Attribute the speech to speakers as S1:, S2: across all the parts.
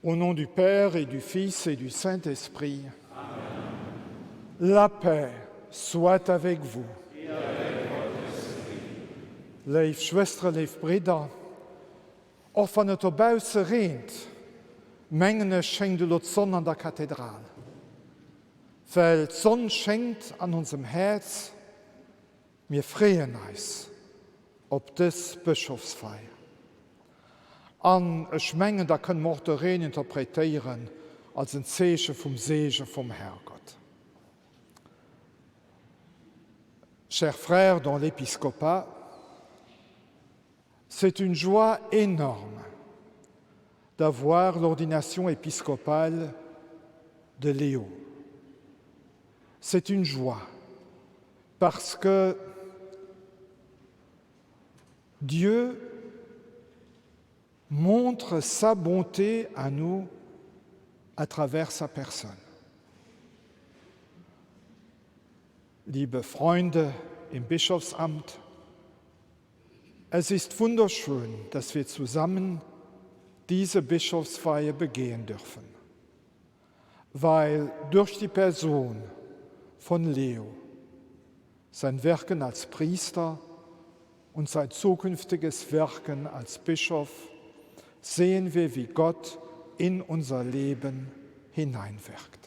S1: Au nom du Père et du Fils et du Saint-Esprit, la paix soit avec vous. Léif Schwëstere, léif Bridder, och wann et dobausse reent, mengen ech, schéngt elo d'Sonn an der Kathedral. Well d'Sonn schéngt an onsem Häerz. Mir freeën eis op dës Bëschofsfeier. An ech mengen, da kënne mer och de Reen interpretéieren als en Zeeche vum Seege vum Herrgott. Chers frères dans l'épiscopat, c'est une joie énorme d'avoir l'ordination épiscopale de Léo. C'est une joie parce que Dieu montre sa bonté à nous à travers sa personne. Liebe Freunde im Bischofsamt, es ist wunderschön, dass wir zusammen diese Bischofsweihe begehen dürfen, weil durch die Person von Leo sein Wirken als Priester und sein zukünftiges Wirken als Bischof sehen wir, wie Gott in unser Leben hineinwirkt.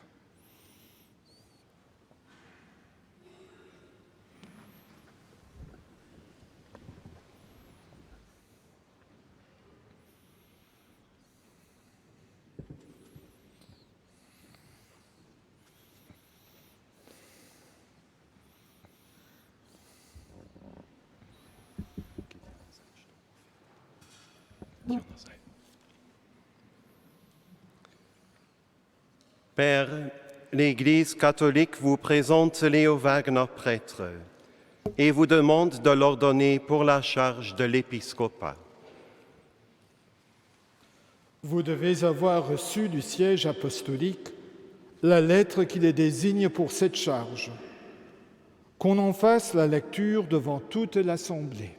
S2: Père, l'Église catholique vous présente Léo Wagner prêtre et vous demande de l'ordonner pour la charge de l'épiscopat.
S1: Vous devez avoir reçu du siège apostolique la lettre qui les désigne pour cette charge. Qu'on en fasse la lecture devant toute l'Assemblée.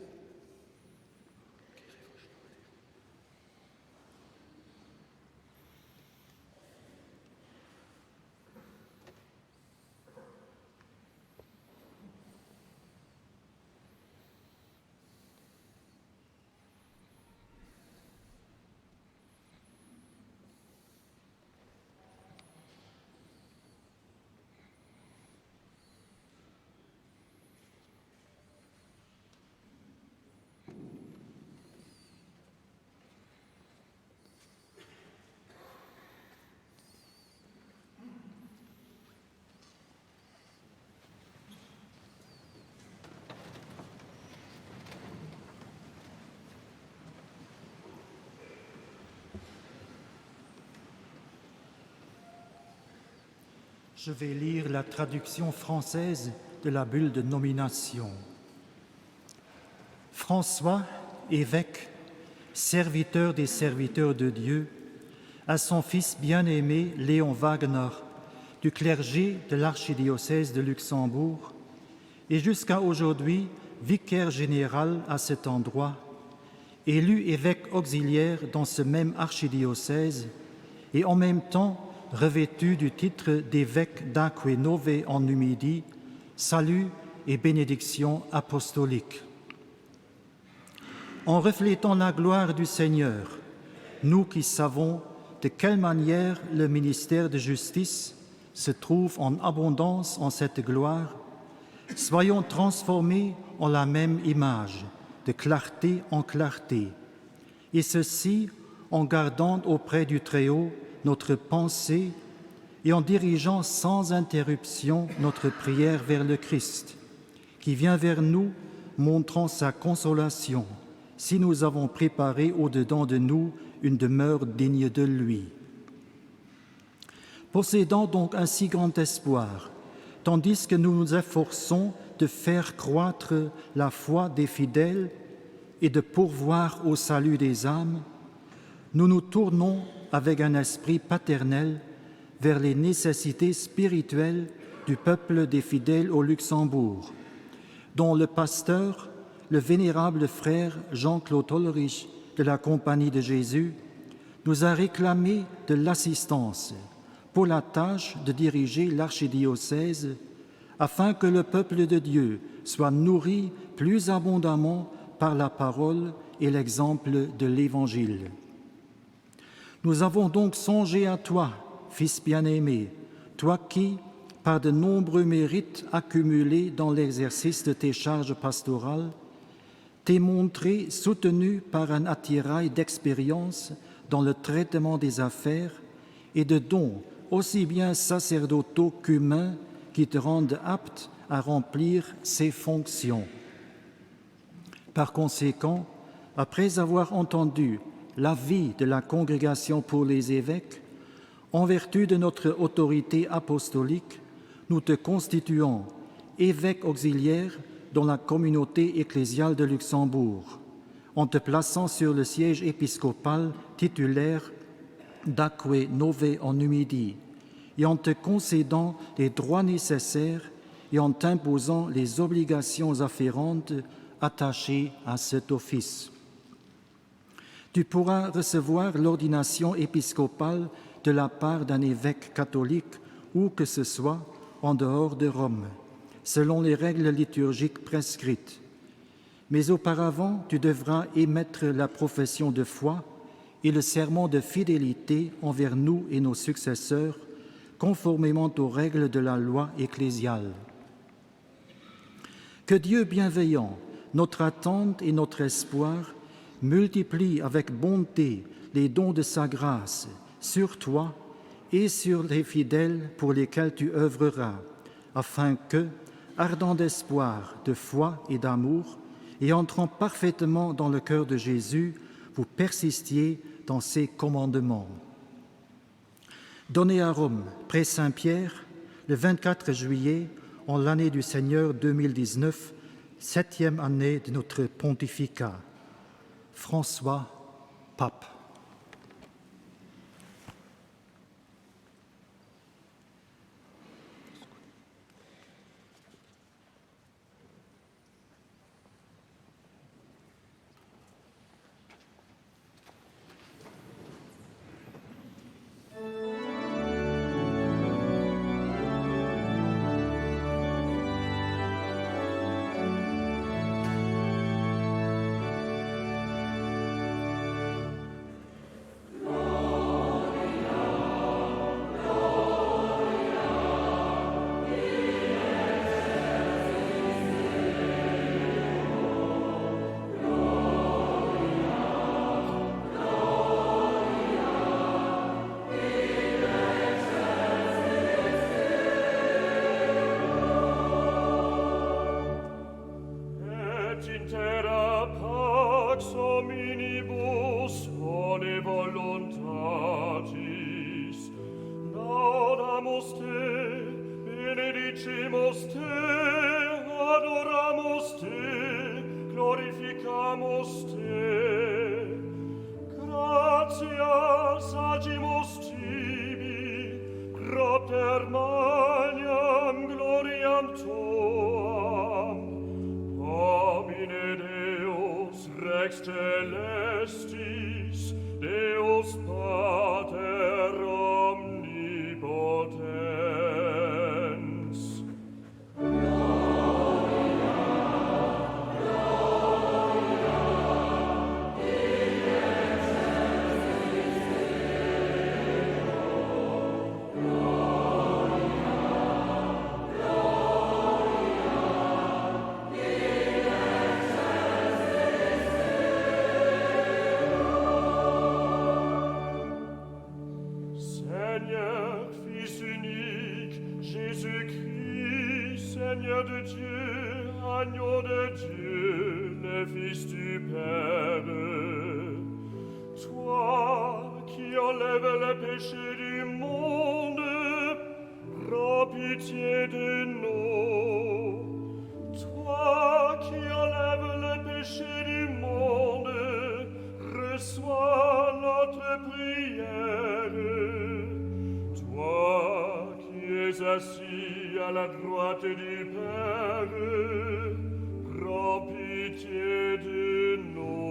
S3: Je vais lire la traduction française de la bulle de nomination. François, évêque, serviteur des serviteurs de Dieu, à son fils bien-aimé Léon Wagner, du clergé de l'archidiocèse de Luxembourg, et jusqu'à aujourd'hui vicaire général à cet endroit, élu évêque auxiliaire dans ce même archidiocèse et en même temps revêtu du titre d'évêque d'Aquenove en Numidie, salut et bénédiction apostolique. En reflétant la gloire du Seigneur, nous qui savons de quelle manière le ministère de justice se trouve en abondance en cette gloire, soyons transformés en la même image, de clarté en clarté, et ceci en gardant auprès du Très-Haut notre pensée et en dirigeant sans interruption notre prière vers le Christ, qui vient vers nous montrant sa consolation, si nous avons préparé au-dedans de nous une demeure digne de lui. Possédant donc un si grand espoir, tandis que nous nous efforçons de faire croître la foi des fidèles et de pourvoir au salut des âmes, nous nous tournons avec un esprit paternel vers les nécessités spirituelles du peuple des fidèles au Luxembourg, dont le pasteur, le vénérable frère Jean-Claude Hollerich de la Compagnie de Jésus, nous a réclamé de l'assistance pour la tâche de diriger l'archidiocèse afin que le peuple de Dieu soit nourri plus abondamment par la parole et l'exemple de l'Évangile. Nous avons donc songé à toi, fils bien-aimé, toi qui, par de nombreux mérites accumulés dans l'exercice de tes charges pastorales, t'es montré soutenu par un attirail d'expérience dans le traitement des affaires et de dons aussi bien sacerdotaux qu'humains qui te rendent apte à remplir ses fonctions. Par conséquent, après avoir entendu l'avis de la Congrégation pour les évêques, en vertu de notre autorité apostolique, nous te constituons évêque auxiliaire dans la communauté ecclésiale de Luxembourg, en te plaçant sur le siège épiscopal titulaire d'Aque Nove en Numidie et en te concédant les droits nécessaires et en t'imposant les obligations afférentes attachées à cet office. Tu pourras recevoir l'ordination épiscopale de la part d'un évêque catholique où que ce soit en dehors de Rome, selon les règles liturgiques prescrites. Mais auparavant, tu devras émettre la profession de foi et le serment de fidélité envers nous et nos successeurs, conformément aux règles de la loi ecclésiale. Que Dieu bienveillant, notre attente et notre espoir, multiplie avec bonté les dons de sa grâce sur toi et sur les fidèles pour lesquels tu œuvreras, afin que, ardent d'espoir, de foi et d'amour, et entrant parfaitement dans le cœur de Jésus, vous persistiez dans ses commandements. Donné à Rome, près Saint-Pierre, le 24 juillet, en l'année du Seigneur 2019, septième année de notre pontificat. François, pape.
S4: Prends pitié de nous.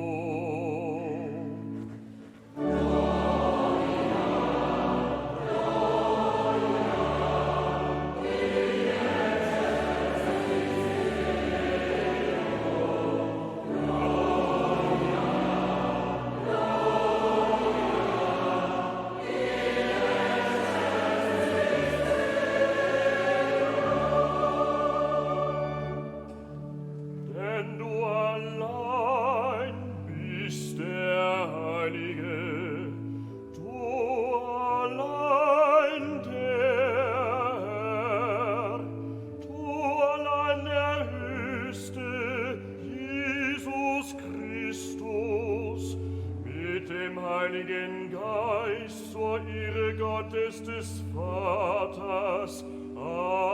S4: Gehaltes des Vaters. Amen.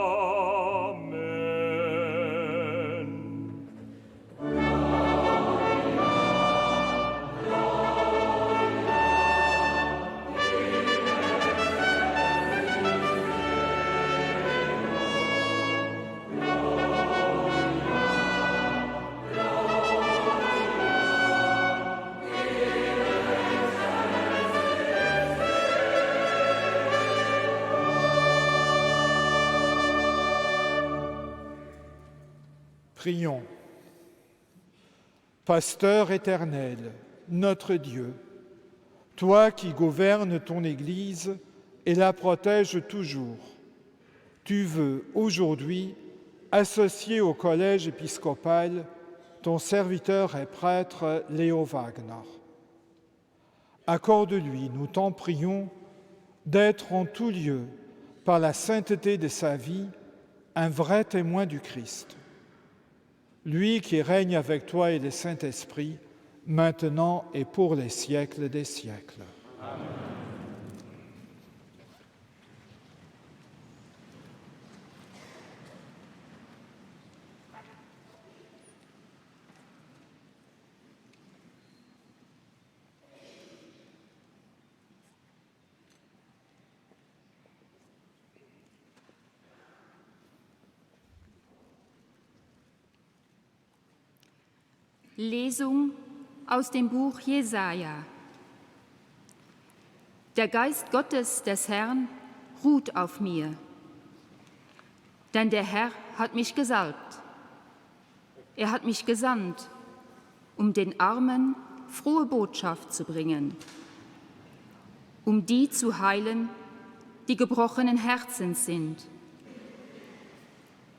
S1: Prions. Pasteur éternel, notre Dieu, toi qui gouvernes ton Église et la protèges toujours, tu veux aujourd'hui associer au collège épiscopal ton serviteur et prêtre Léo Wagner. Accorde-lui, nous t'en prions, d'être en tout lieu, par la sainteté de sa vie, un vrai témoin du Christ. Lui qui règne avec toi et le Saint-Esprit, maintenant et pour les siècles des siècles.
S4: Amen.
S5: Lesung aus dem Buch Jesaja. Der Geist Gottes des Herrn ruht auf mir, denn der Herr hat mich gesalbt. Er hat mich gesandt, um den Armen frohe Botschaft zu bringen, um die zu heilen, die gebrochenen Herzens sind,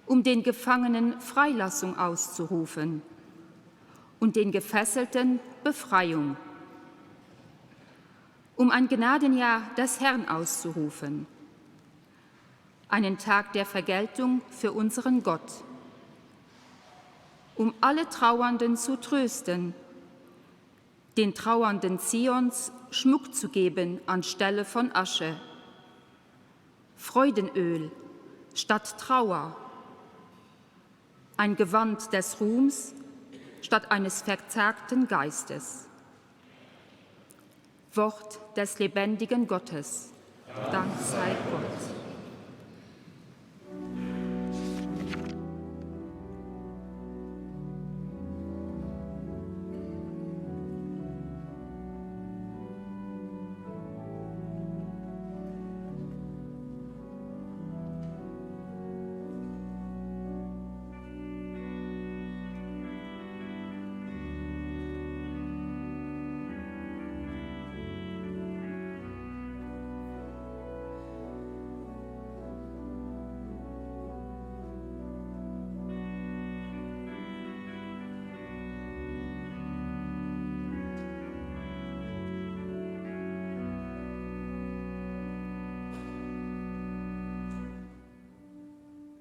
S5: um den Gefangenen Freilassung auszurufen und den Gefesselten Befreiung, um ein Gnadenjahr des Herrn auszurufen, einen Tag der Vergeltung für unseren Gott, um alle Trauernden zu trösten, den Trauernden Zions Schmuck zu geben anstelle von Asche, Freudenöl statt Trauer, ein Gewand des Ruhms statt eines verzagten Geistes. Wort des lebendigen Gottes. Dank sei Gott.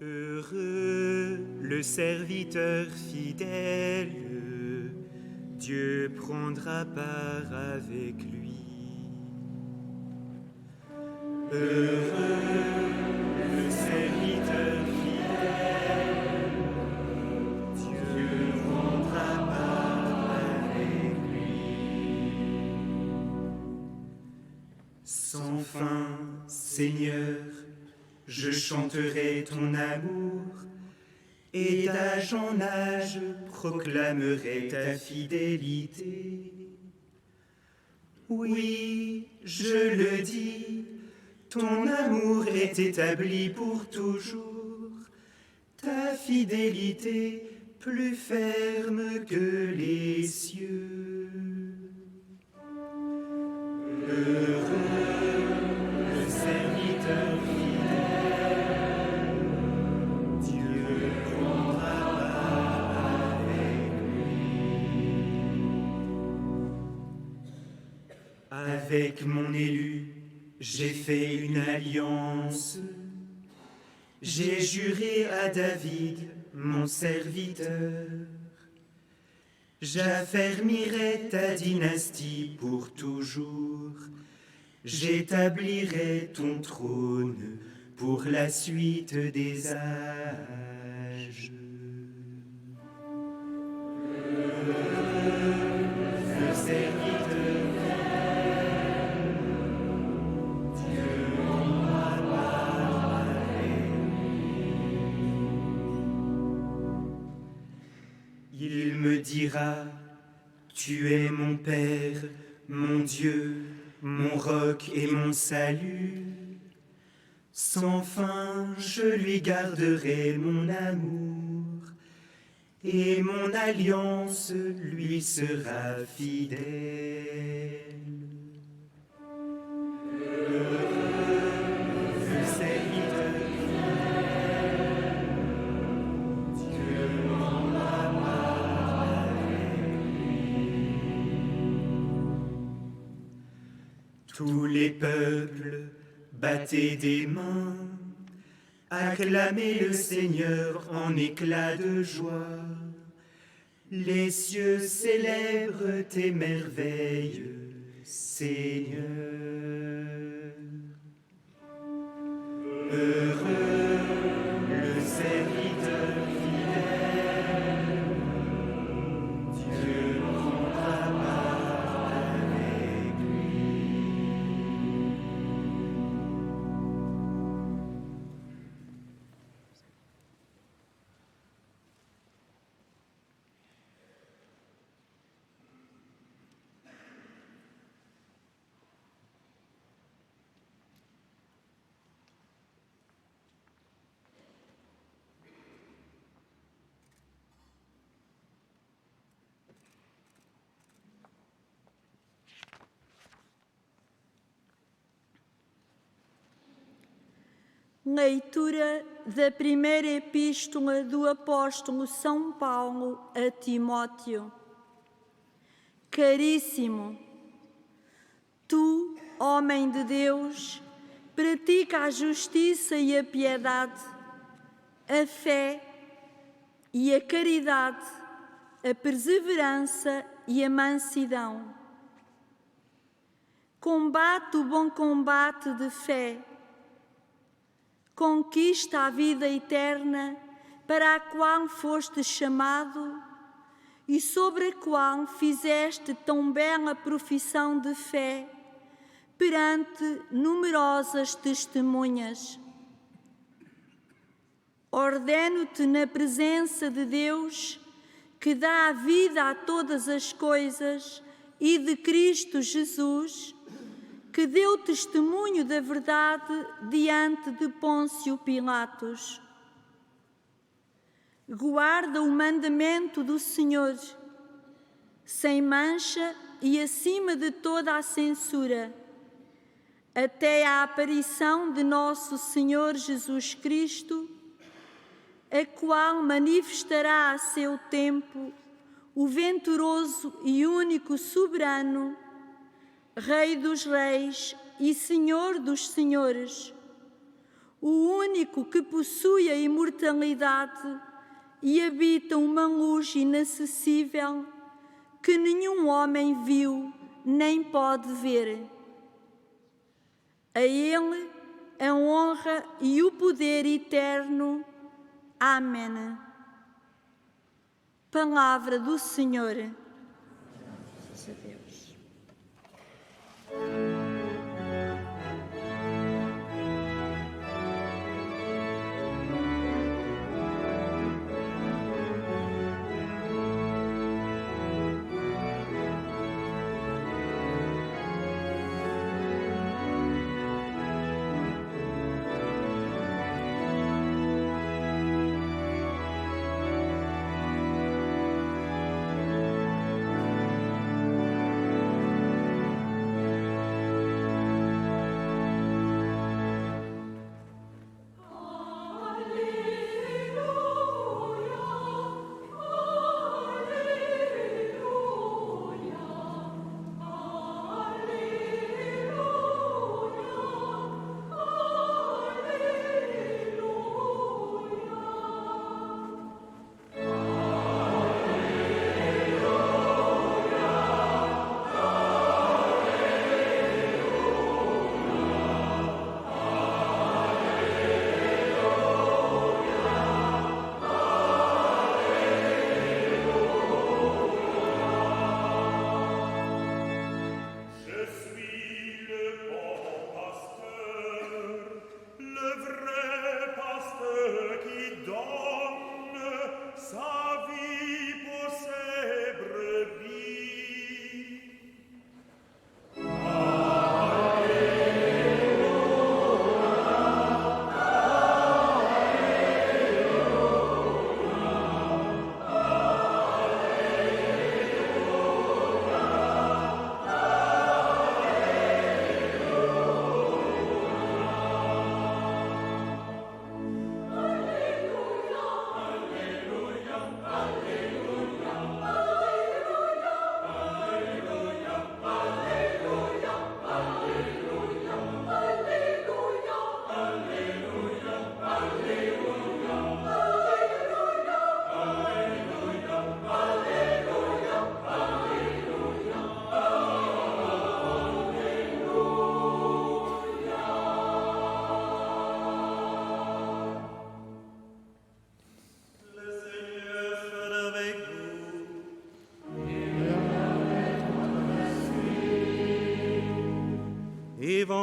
S6: Heureux le serviteur fidèle, Dieu prendra part avec lui. Heureux le serviteur fidèle, Dieu prendra part avec lui. Sans fin, Seigneur, je chanterai ton amour et d'âge en âge proclamerai ta fidélité. Oui, je le dis, ton amour est établi pour toujours, ta fidélité plus ferme que les cieux. Heureux le serviteur fidèle, Dieu prendra part avec lui. Avec mon élu, j'ai fait une alliance. J'ai juré à David, mon serviteur. J'affermirai ta dynastie pour toujours. J'établirai ton trône pour la suite des âges. Le serviteur Dieu Il me dira, Tu es mon Père, mon Dieu, mon roc et mon salut. Sans fin, je lui garderai mon amour, et mon alliance lui sera fidèle. Tous les peuples battez des mains, acclamez le Seigneur en éclat de joie. Les cieux célèbrent tes merveilles, Seigneur. Heureux le serviteur fidèle, Dieu prendra part avec lui.
S7: Leitura da primeira epístola do apóstolo São Paulo a Timóteo. Caríssimo, tu, homem de Deus, pratica a justiça e a piedade, a fé e a caridade, a perseverança e a mansidão. Combate o bom combate de fé. Conquista a vida eterna para a qual foste chamado e sobre a qual fizeste tão bela profissão de fé perante numerosas testemunhas. Ordeno-te na presença de Deus, que dá a vida a todas as coisas, e de Cristo Jesus, que deu testemunho da verdade diante de Pôncio Pilatos. Guarda o mandamento do Senhor, sem mancha e acima de toda a censura, até à aparição de nosso Senhor Jesus Cristo, a qual manifestará a seu tempo o venturoso e único soberano, Rei dos reis e Senhor dos senhores, o único que possui a imortalidade e habita uma luz inacessível que nenhum homem viu nem pode ver. A Ele a honra e o poder eterno. Amém. Palavra do Senhor. Graças a Deus.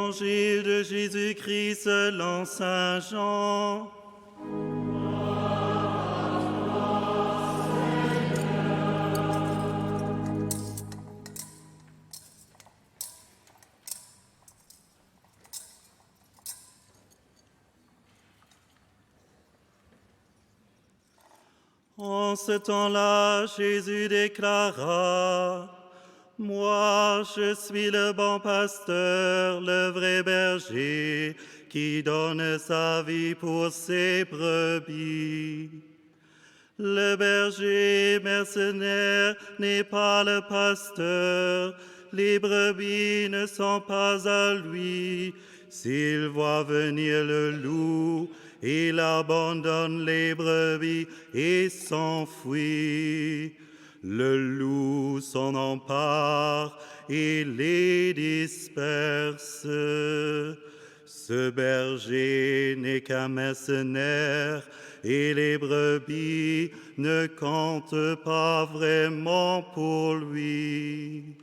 S8: Évangile de Jésus-Christ selon Saint Jean. En ce temps-là, Jésus déclara, Moi, je suis le bon pasteur, le vrai berger, qui donne sa vie pour ses brebis. Le berger mercenaire n'est pas le pasteur, les brebis ne sont pas à lui. S'il voit venir le loup, il abandonne les brebis et s'enfuit. Le loup s'en empare et les disperse. Ce berger n'est qu'un mercenaire et les brebis ne comptent pas vraiment pour lui.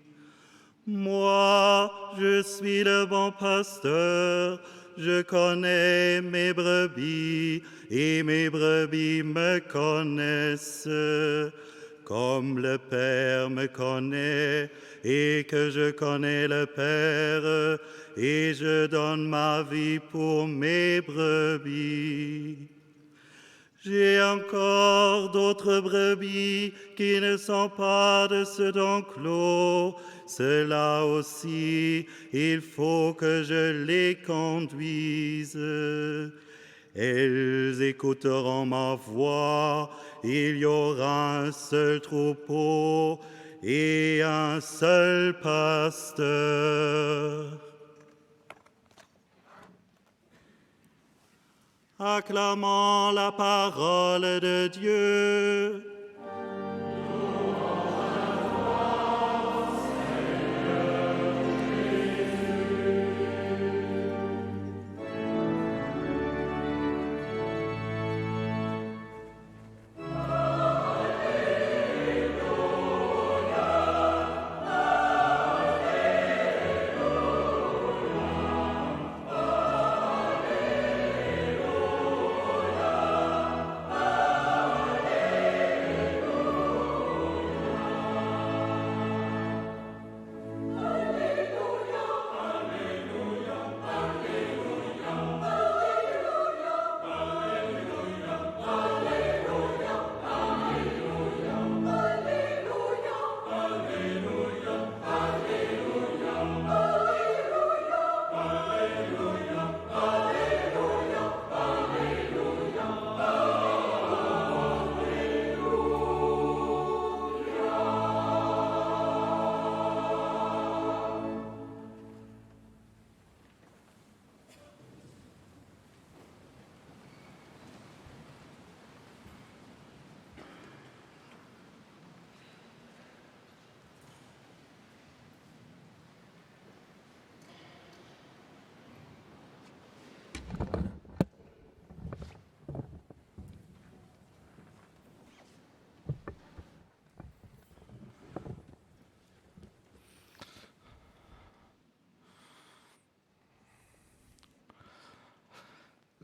S8: Moi, je suis le bon pasteur, je connais mes brebis et mes brebis me connaissent, comme le Père me connaît et que je connais le Père, et je donne ma vie pour mes brebis. J'ai encore d'autres brebis qui ne sont pas de ce enclos. Cela aussi, il faut que je les conduise. Elles écouteront ma voix, il y aura un seul troupeau et un seul pasteur. Acclamons la parole de Dieu.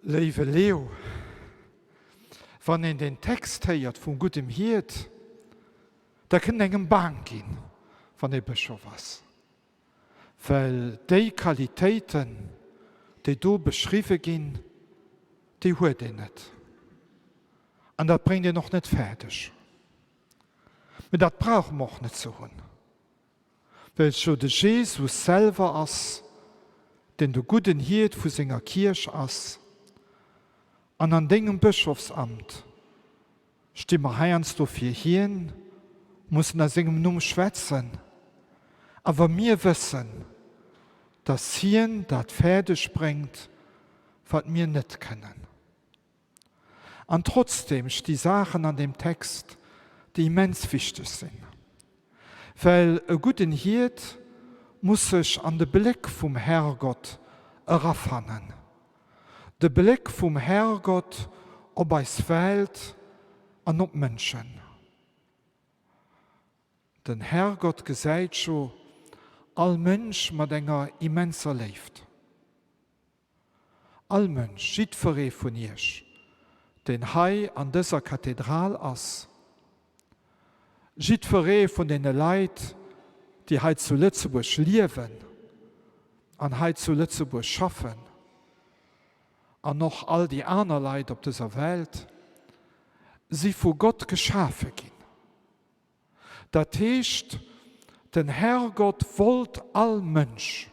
S1: Léiwe Leo, wann een den Text héiert vum guddem Hiert, da kënnt engem baang ginn, wann ee Bëschof ass, well déi Qualitéiten, déi do beschriwwe ginn, déi huet een net. An dat bréngt een och net fäerdeg. Mä dat brauche mer och net ze hunn, well et jo de Jesus selwer ass, deen de gudden Hiert vu senger Kierch ass. An an dengem Bëschofsamt sti mer heiansdo fir hien, mussen a sengem Numm schwätzen, awer mir wëssen, dass hien dat fäerdeg bréngt, wat mir net kënnen. An trotzdeem sti Saachen an deem Text, déi immens wichteg sinn. Well e gudden Hiert muss sech an de Bléck vum Herrgott erafannen. De Bléck vum Herrgott op eis Welt an op d'Mënschen. Den Herrgott gesäit jo all Mënsch mat enger immenser Léift. All Mënsch, jiddferee vun iech, deen hei an dëser Kathedral ass, jiddferee vun deene Leit, déi hei zu Lëtzebuerg liewen an hei zu Lëtzebuerg schaffen, an och all déi aner Leit op dëser Welt, si vu Gott geschafe ginn. Dat heescht, den Herrgott wollt all Mënsch.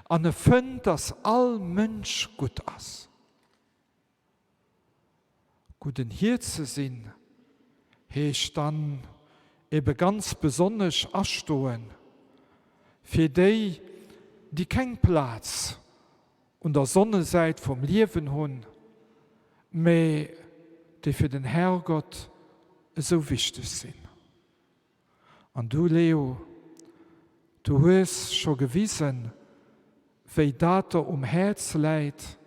S1: An e fënnt, dass all Mënsch gutt ass. Gudden Hiert ze sinn, heescht dann ebe ganz besonnesch astoen fir déi, déi keng Plaz un der Sonnesäit vum Liewen hunn, mä déi fir den Herrgott esou wichteg sinn. An du, Leo, du hues scho gewisen, wéi dat der um Häerz läit,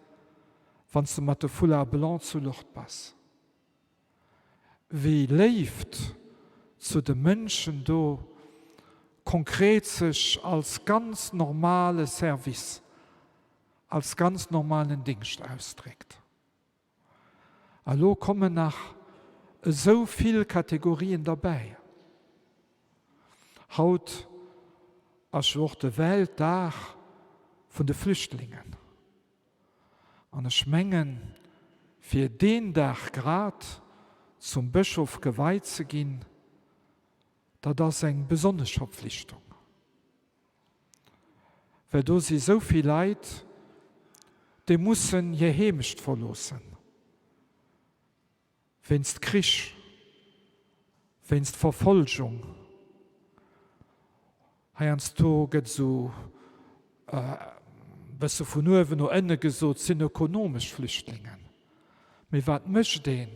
S1: wann s de mat de Foulard blanc zu Lourdes bass. Wéi Léift zu de Mënschen do konkret sech als ganz normale Service, als ganz normalen Dingscht ausdréckt. A lo kommen nach esou vill Kategorien derbäi. Haut ass jo och de Weltdag vun de Flüchtlingen. An ech mengen, fir deen Dag grad zum Bëschof geweit ze ginn, dat ass eng besonnesch Verpflichtung. Well do si sou vill Leit, déi mussen hir Heemecht verloossen, wéinst Krich, wéinst Verfolgung. Heiansdo gëtt esou e bësse vun uewen no ënne gesot, 't sinn ökonomesch Flüchtlingen. Mee wat mécht een,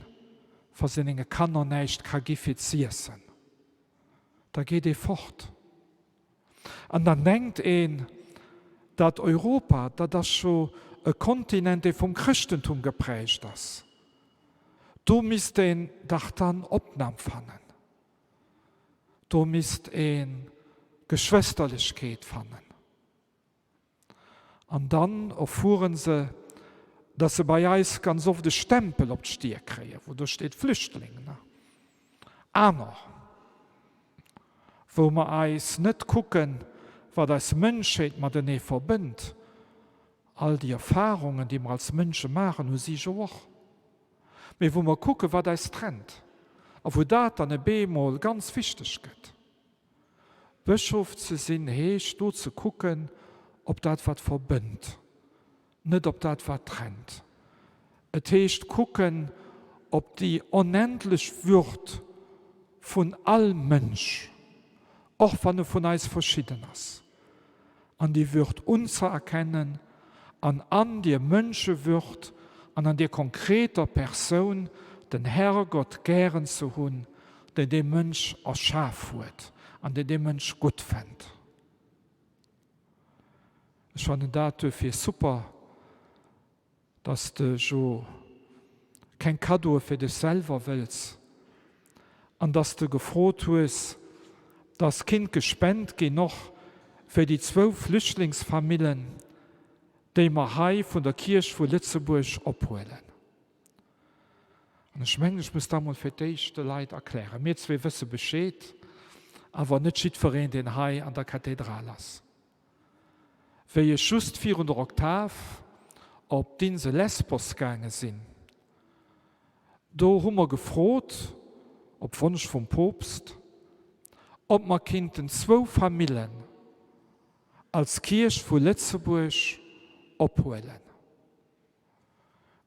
S1: wa senge Kanner näischt ka gi fir z'iessen? Da geet ee fort. An dann denkt een, dat Europa, dat ass jo e Kontinent, dee vum Chrëschtentum geprägt ass, do misst een dach dann Opnam fannen, do misst ee Geschwësterlechkeet fannen. An dann erfueren se, dass se bei eis ganz oft e Stempel op d'Stier kréien, wou do steet Flüchtling, ne? Aner, wou mer eis net kucken, wat eis Mënschheet matenee verbënnt. All déi Erfahrungen, déi mer als Mënsche maachen, hu si jo och. Mee wou mer kucken, wat eis trennt a wou dat dann e beemol ganz wichteg gëtt. Bëschof ze sinn heescht do ze kucken op dat wat verbënnt, net op dat wat trennt. Et heescht kucken op déi onendlech Würd vun all Mënsch, och wann e vun eis verschidden ass, an déi Würd unzëerkennen an an dier Mënschewürd an an dier konkreter Persoun den Herrgott gären ze hunn, deen dee Mënsch erschaf huet an deen dee Mënsch gutt fennt. Ech fannen dat duerfir super, dass de jo keng Kaddoe fir dech selwer wëlls an dass de gefrot hues, dass kinnt gespent ginn, och fir déi zwou Flüchtlingsfamillen, déi mer hei vun der Kierch vu Lëtzebuerg ophuelen. An ech mengen, ech muss dat mol fir d'éischt de Leit erklären. Mir zwee wësse Bescheed, awer net jiddwereen, deen hei an der Kathedral ass. Wéi ech just virun der Oktav op d'Insel Lesbos gaange sinn, do hu mer gefrot, op Wonsch vum Poopst, ob mer kinnten zwou Famillen als Kierch vu Lëtzebuerg ophuelen.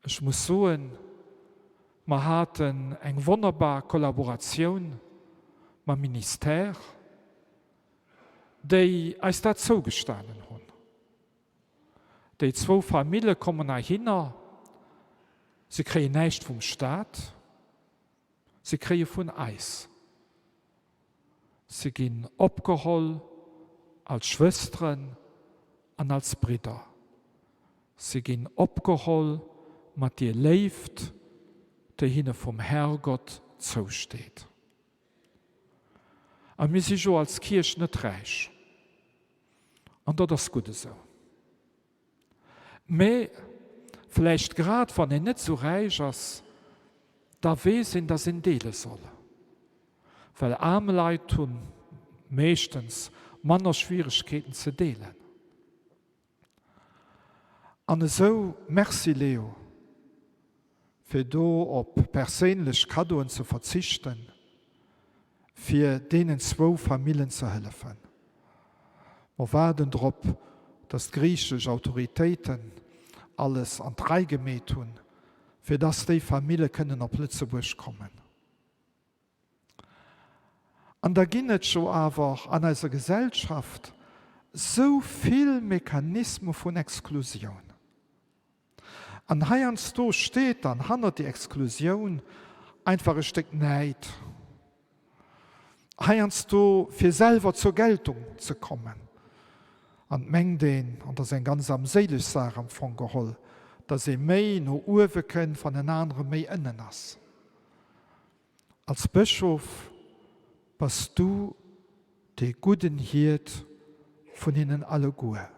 S1: Ech muss soen, mer haten eng wonnerbar Kollaboratioun mam Ministère, déi eis dat zougestanen hunn. Déi zwou Famille kommen heihinner, se kréien näischt vum Stat, se kréie vun eis. Se ginn opgeholl als Schwësteren an als Bridder. Se ginn opgeholl mat dier Léift, déi hinne vum Herrgott zousteet. A mir si jo als Kierch net räich. An dat ass gutt esou. Mä vläicht grad wann een net sou räich ass, da weess een, dass een deele soll. Well aarm Leit hu meeschtens manner Schwieregkeeten ze deelen. An esou, Merci Leo, fir do op perséinlech Kaddoen ze verzichten, fir deenen zwou Famillen ze hëllefen. Mer waarden drop, dass d'griichesch Autoritéiten alles an d'Rei gemeet hunn, fir dass déi Famille kënnen op Lëtzebuerg kommen. An da ginn et jo awer an eiser Gesellschaft sou vill Mechanisme vun Exklusioun. An heiansdo steet dann hannert déi Exklusioun einfach e Stéck Näid, heiansdo fir selwer zur Geltung ze kommen. An et mengt een, an dat ass eng ganz armséileg Saach am Fong geholl, datt ee méi no uewe kënnt, wann en anere méi ënnen ass. Als Bëschof bass du dee gudden Hiert vun hinnen alleguer.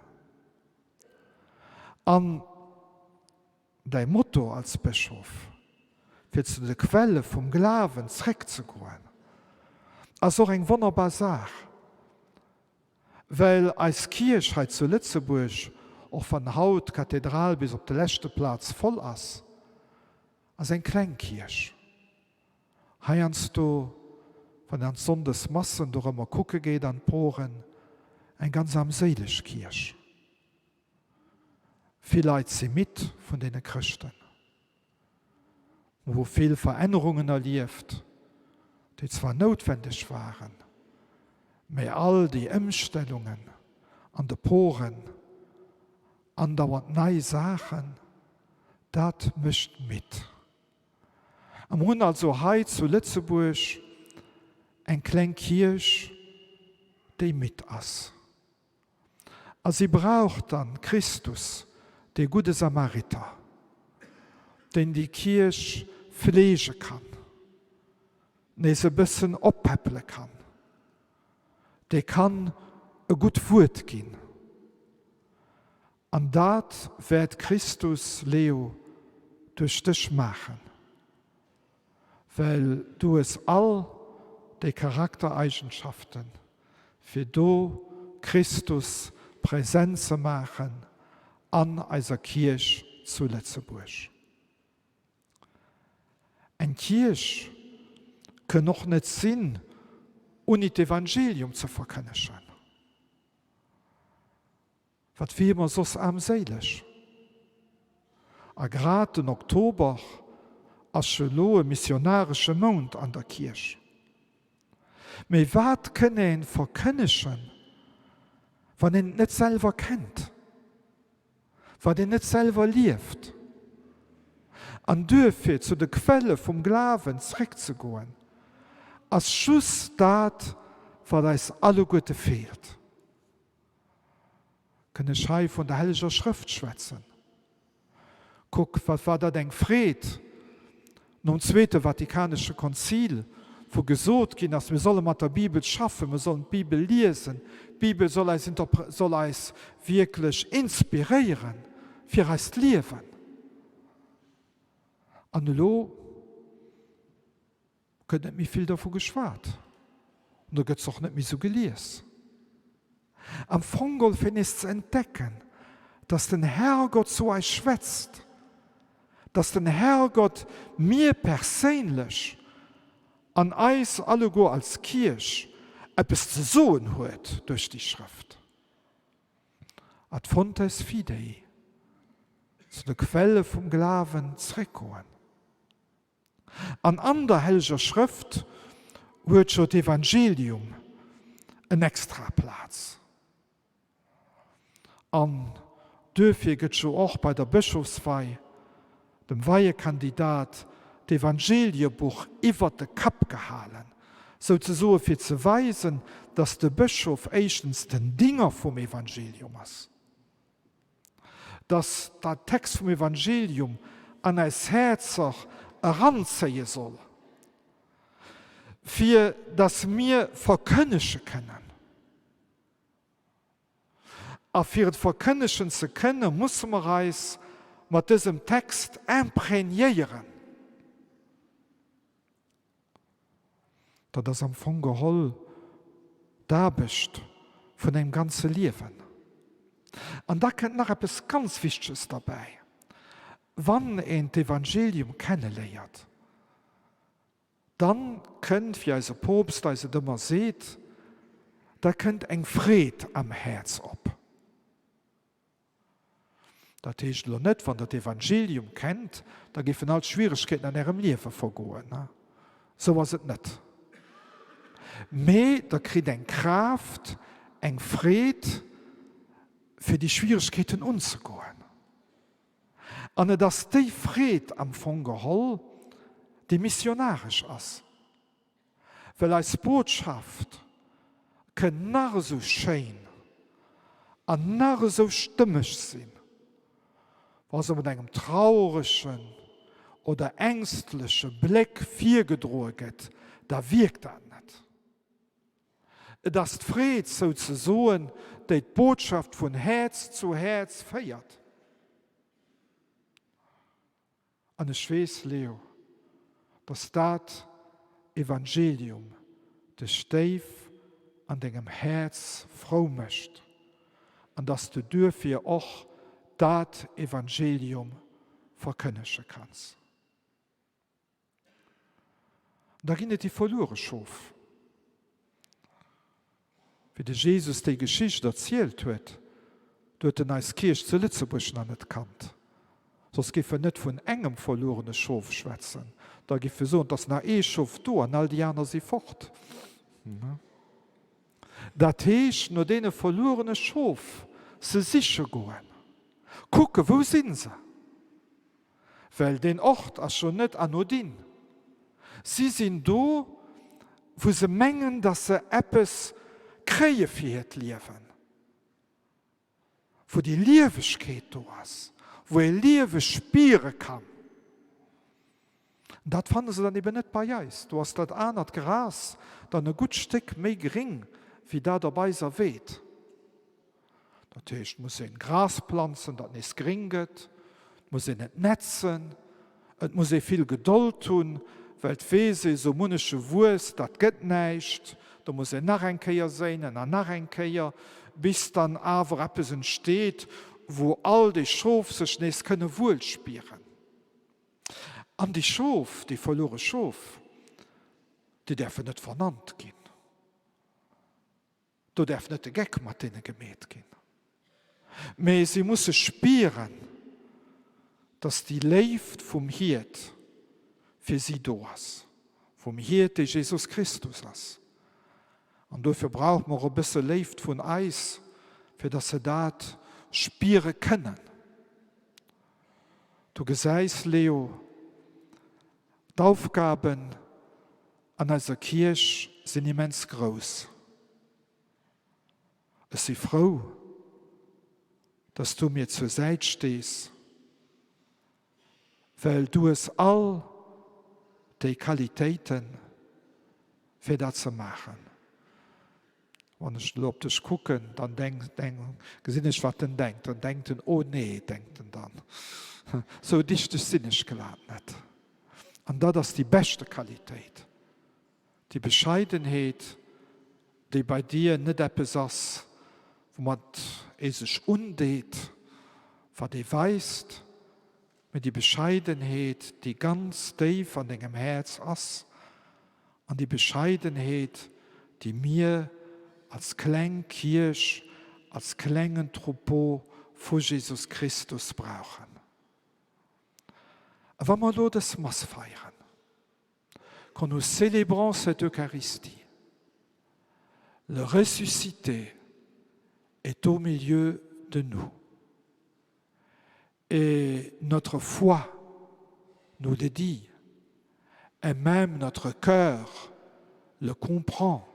S1: An däi Motto als Bëschof, fir zu de Quelle vum Glawen zréckzegoen, ass och eng wonnerbar Saach, well eis Kierch hei zu Lëtzebuerg, och wann haut d'Kathedral bis op de leschte Plaz voll ass, Ass eng kleng Kierch. Heiansdo, wann een an d'Sonndesmassen dorëmmer kucke geet an d'Poren, eng ganz armséileg Kierch. Vill Leit si midd vun deene Chrëschten. Mer hu vill Verännerungen erlieft, déi zwar noutwendeg waren, mä all déi Ëmstellungen an de Poren, andauernd nei Saachen, dat mécht midd. A mer hunn also hei zu Lëtzebuerg eng kleng Kierch, déi midd ass. A si brauch dann Christus, dee gudde Samariter, deen déi Kierch fleege kann, nees e bëssen oppäppele kann, dee kann e gutt Wuert ginn. An dat wäert Christus, Leo, duerch dech maachen, well du hues all déi Charaktereigenschaften, fir do Christus präsent ze maachen an eiser Kierch zu Lëtzebuerg. Eng Kierch kënn och net sinn, unni d'Evangelium ze verkënnegen. Wat wier mer soss aarmséileg? A grad den Oktober ass jo elo e missionaresche Mount an der Kierch. Mee wat kënn ee verkënnegen, wann een et net selwer kennt, wat een net selwer lieft? An duerfir zu de Quelle vum Glawen zréckzegoen, ass just dat, wat eis alleguerte feelt. Kënn ech hei vun der Helleger Schrëft schwätzen? Kuck, wat war dat eng Freed nom Zweete Vatikanesche Konzil, wou gesot ginn ass, mir solle mat der Bibel schaffen, mir sollen d'Bibel liesen, d'Bibel soll eis soll eis wierklech inspiréieren fir eist Liewen. An elo Gëtt net méi vill dovu geschwat an do gëtt se och net méi sou gelies. Am Fong geholl fir nees ze entdecken, dass den Herrgott zu eis schwätzt, dass den Herrgott mir perséinlech an eis alleguer als Kierch eppes ze soen huet duerch déi Schrëft. Ad fontes fidei, zu de Quelle vum Glawen zréckgoen. An an der Helleger Schrëft huet jo d'Evangelium en extra Plaz. An duerfir gëtt jo och bei der Bëschofswei dem Weiekandidat d'Evangeliebuch iwwert de Kapp gehalen, souzesoe fir ze weisen, dass de Bëschof éischtens den Dinger vum Evangelium ass. dass dat Text vum Evangelium an eis Häerzer eranzéie soll, fir dass mir verkënnege kënnen. A fir et verkënnegen ze kënne musse mer eis mat dësem Text imprégnéieren. Dat ass am Fong geholl d'Aarbecht vun engem ganze Liewen. An da kënnt nach eppes ganz Wichteges derbäi, Wann een d'Evangelium kenneléiert, dann kënnt, wéi eise Poopst eis et ëmmer seet, da kënnt eng Freed am Häerz op. Dat heescht elo net, wann Der d'Evangelium kennt, da géifen all d'Schwieregkeeten an Ärem Liewe vergoen. Esou ass et net. Mee Der kritt eng Kraaft, eng Freed, fir déi Schwieregkeeten unzegoen. An et ass déi Freed am Fong geholl, déi missionaresch ass. Well eis Botschaft kënn nach esou schéin an nach esou stëmmeg sinn, wa se mat engem trauregen oder ängstleche Bléck virgedroe gëtt, da wierkt dat net. Et ass d'Freed souzesoen, déi d'Botschaft vun Häerz zu Häerz féiert. An ech weess, Leo, dass dat Evangelium dech déif an dengem Häerz frou mécht an dass du duerfir och dat Evangelium verkënnege kanns. Da ginn et déi verluere Schof. Wéi de Jesus déi Geschicht erzielt huet, du huet en eis Kierch zu Lëtzebuerg nach net kannt. Soss géif en net vun engem verluerene Schof schwätzen, da géif e soen, 't ass nach ee Schof do an all déi aner si fort. Dat heescht, no deene verluerene Schof se siche goen, kucke wou si se? Well deen Ort ass jo net anodin. Si sinn do, wou se mengen, datt se eppes kréie fir hiert Liewen, wou déi Liewegkeet do ass, wou ee Liewe spiere kann. An dat fanne se dann eben net bei eis. Do ass dat anert Gras dann e gutt Stéck méi gréng wéi dat op eiser Weed. Dat heescht, et muss een Gras planzen, datt nees gréng gëtt, et muss een et netzen, et muss ee vill Gedold hunn, well et weess ee, sou munneche Wuess, dat gëtt näischt, do muss een nach eng Kéier séinen an nach eng Kéier, bis dann awer eppes entsteet, wou all déi Schof sech nees kënne wuel spieren. An déi Schof, déi verluere Schof, déi däerfen net vernannt ginn. Do däerf net de Geck mat deene gemeet ginn, mee si musse spieren, dass déi Léift vum Hiert fir si do ass, vum Hiert, dee Jesus Christus ass. An dofir brauche mer och e bësse Léift vun eis, fir dass se dat spiere kënnen. Du gesäis, Leo, d'Aufgaben an eiser Kierch sinn immens grouss. Ech si frou, dass du mir zur Säit stees, well du hues all déi Qualitéiten, fir dat ze maachen. Wann ech elo op dech kucken, dann gesinn ech, wat en denkt. Dann denkt en, Oh nee, denkt en dann, sou dichteg sinn ech glat net. An dat ass déi beschte Qualitéit, déi Bescheidenheet, déi bei dir net eppes ass, woumat ee sech undeet, wat ee weist, mee déi Bescheidenheet, déi ganz déif an dengem Häerz ass, an déi Bescheidenheet, déi mir als kleng Kierch, als klengen Troupeau vu Jesus Christus brauchen. A wa mer elo dës Mass feieren, quand nous célébrons cette Eucharistie, le Ressuscité est au milieu de nous. Et notre foi nous le dit, et même notre cœur le comprend,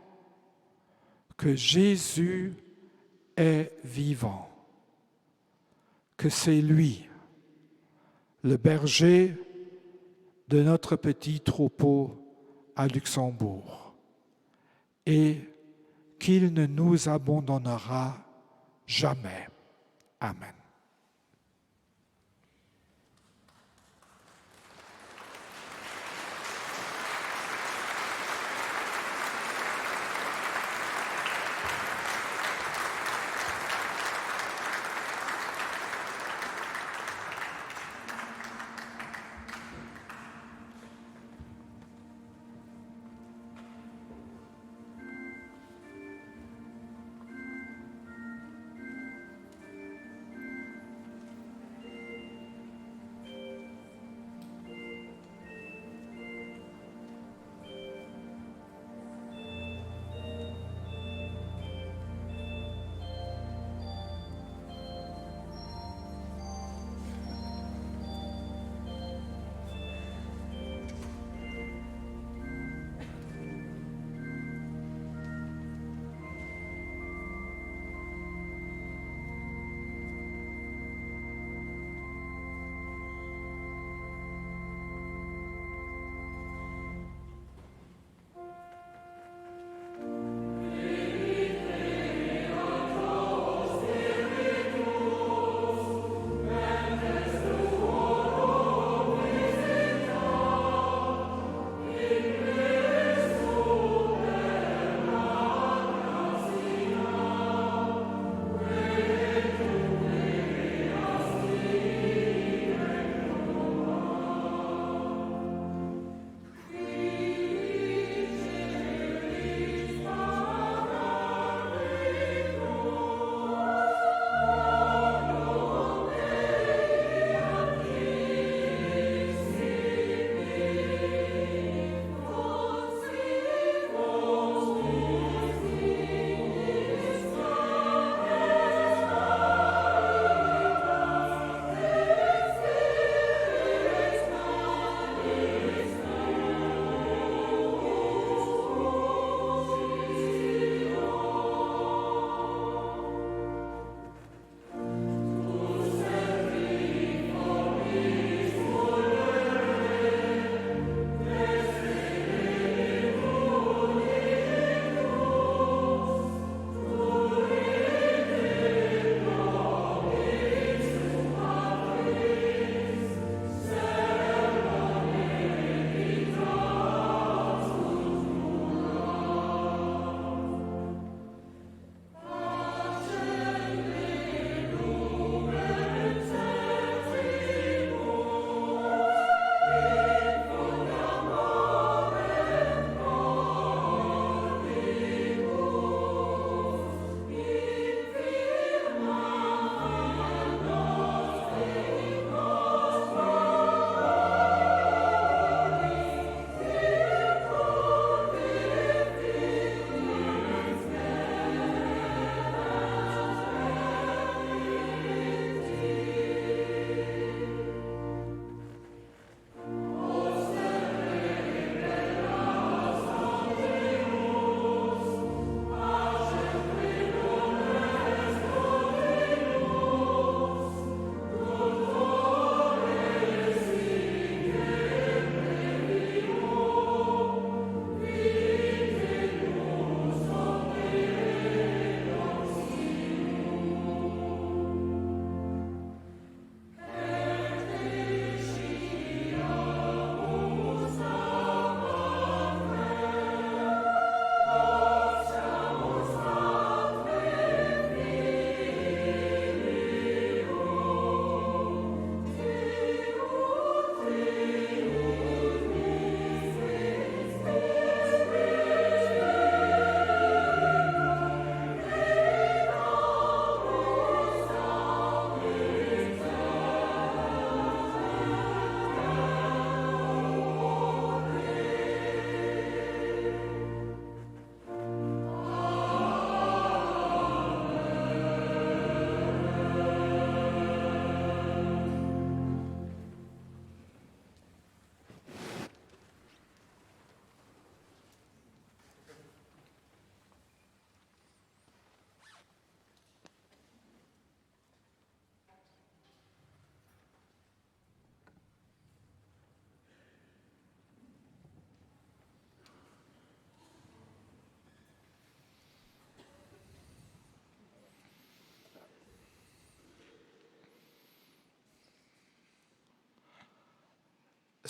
S1: que Jésus est vivant, que c'est lui, le berger de notre petit troupeau à Luxembourg, et qu'il ne nous abandonnera jamais. Amen.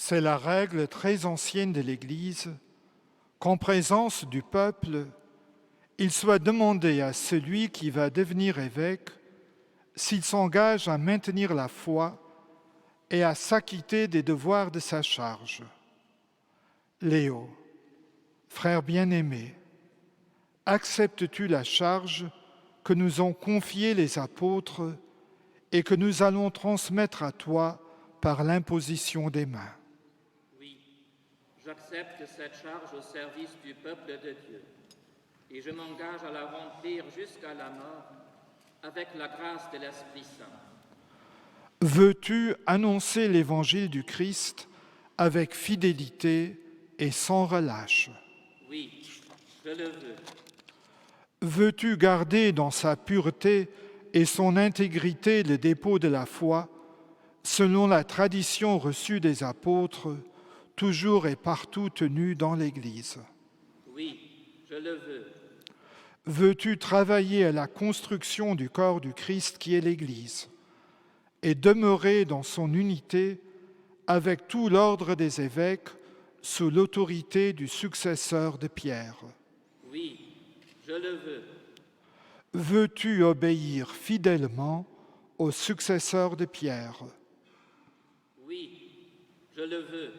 S1: C'est la règle très ancienne de l'Église qu'en présence du peuple, il soit demandé à celui qui va devenir évêque s'il s'engage à maintenir la foi et à s'acquitter des devoirs de sa charge. Léo, frère bien-aimé, acceptes-tu la charge que nous ont confiée les apôtres et que nous allons transmettre à toi par l'imposition des mains?
S9: Oui, j'accepte cette charge au service du peuple de Dieu et je m'engage à la remplir jusqu'à la mort avec la grâce de l'Esprit Saint.
S1: Veux-tu annoncer l'évangile du Christ avec fidélité et sans relâche?
S9: Oui, je le veux.
S1: Veux-tu garder dans sa pureté et son intégrité le dépôt de la foi, selon la tradition reçue des apôtres, toujours et partout tenue dans l'Église?
S9: Oui, je le veux.
S1: Veux-tu travailler à la construction du corps du Christ qui est l'Église et demeurer dans son unité avec tout l'ordre des évêques sous l'autorité du successeur de Pierre?
S9: Oui, je le veux.
S1: Veux-tu obéir fidèlement au successeur de Pierre?
S9: Oui, je le veux.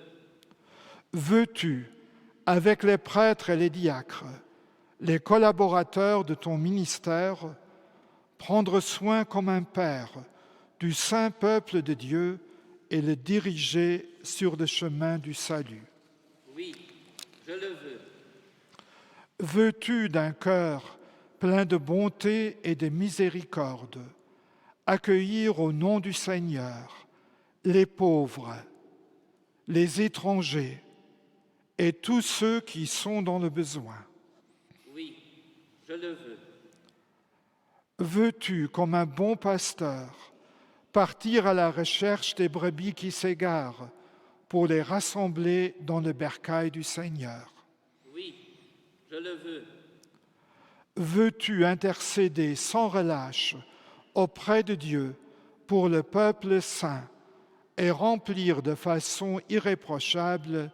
S1: Veux-tu, avec les prêtres et les diacres, les collaborateurs de ton ministère, prendre soin comme un père du saint peuple de Dieu et le diriger sur le chemin du salut?
S9: Oui, je le veux.
S1: Veux-tu d'un cœur plein de bonté et de miséricorde accueillir au nom du Seigneur les pauvres, les étrangers et tous ceux qui sont dans le besoin?
S9: Oui, je le veux.
S1: Veux-tu, comme un bon pasteur, partir à la recherche des brebis qui s'égarent pour les rassembler dans le bercail du Seigneur?
S9: Oui, je le veux.
S1: Veux-tu intercéder sans relâche auprès de Dieu pour le peuple saint et remplir de façon irréprochable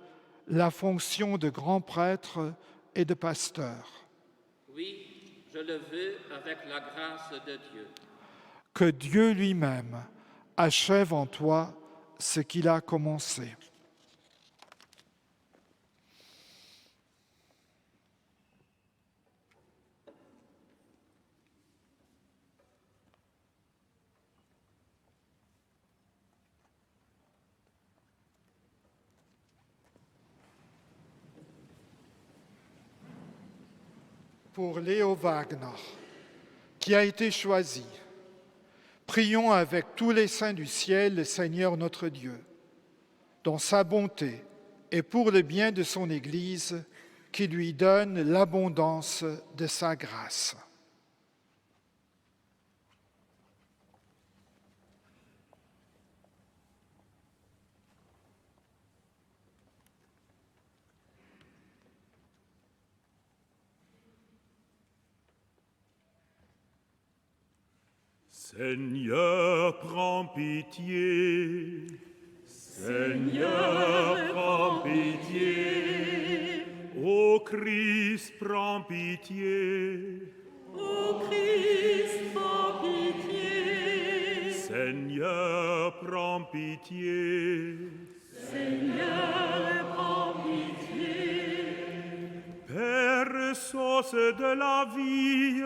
S1: la fonction de grand prêtre et de pasteur?
S9: Oui, je le veux avec la grâce de Dieu.
S1: Que Dieu lui-même achève en toi ce qu'il a commencé. Pour Léo Wagner, qui a été choisi, prions avec tous les saints du ciel le Seigneur notre Dieu, dans sa bonté et pour le bien de son Église, qui lui donne l'abondance de sa grâce.
S4: Seigneur, prends pitié. Seigneur, prends pitié. Ô Christ, prends pitié.
S7: Ô Christ, prends pitié.
S4: Seigneur, prends pitié.
S7: Seigneur, prends pitié.
S4: Père, source de la vie,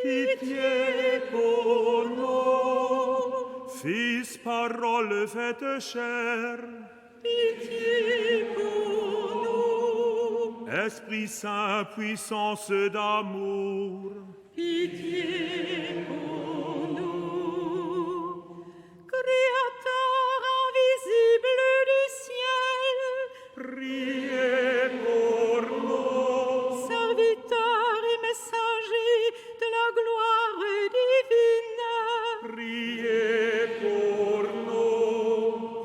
S4: pitié pour nous. Fils, parole faite chair,
S7: pitié pour nous.
S4: Esprit Saint, puissance d'amour,
S7: pitié pour nous. Créateur invisible du ciel,
S4: priez pour nous.
S7: Serviteur et messager de la gloire divine,
S4: priez pour nous.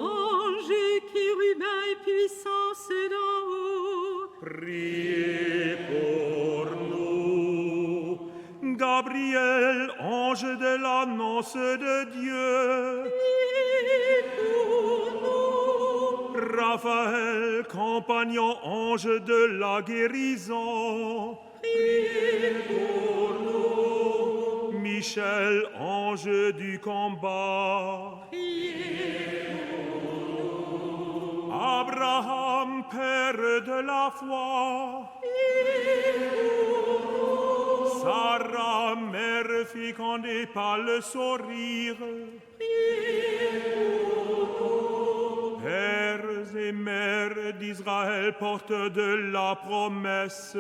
S7: Ange, chérubin et puissance d'en haut,
S4: priez pour nous. Gabriel, ange de l'annonce de Dieu,
S7: priez pour nous.
S4: Raphaël, compagnon ange de la guérison,
S10: Priez pour nous.
S4: Michel, ange du combat,
S10: Priez pour nous.
S4: Abraham, père de la foi,
S10: Priez pour nous.
S4: Sarah, mère fécondée par le sourire,
S10: Priez pour nous.
S4: Pères et mères d'Israël, porteurs de la promesse,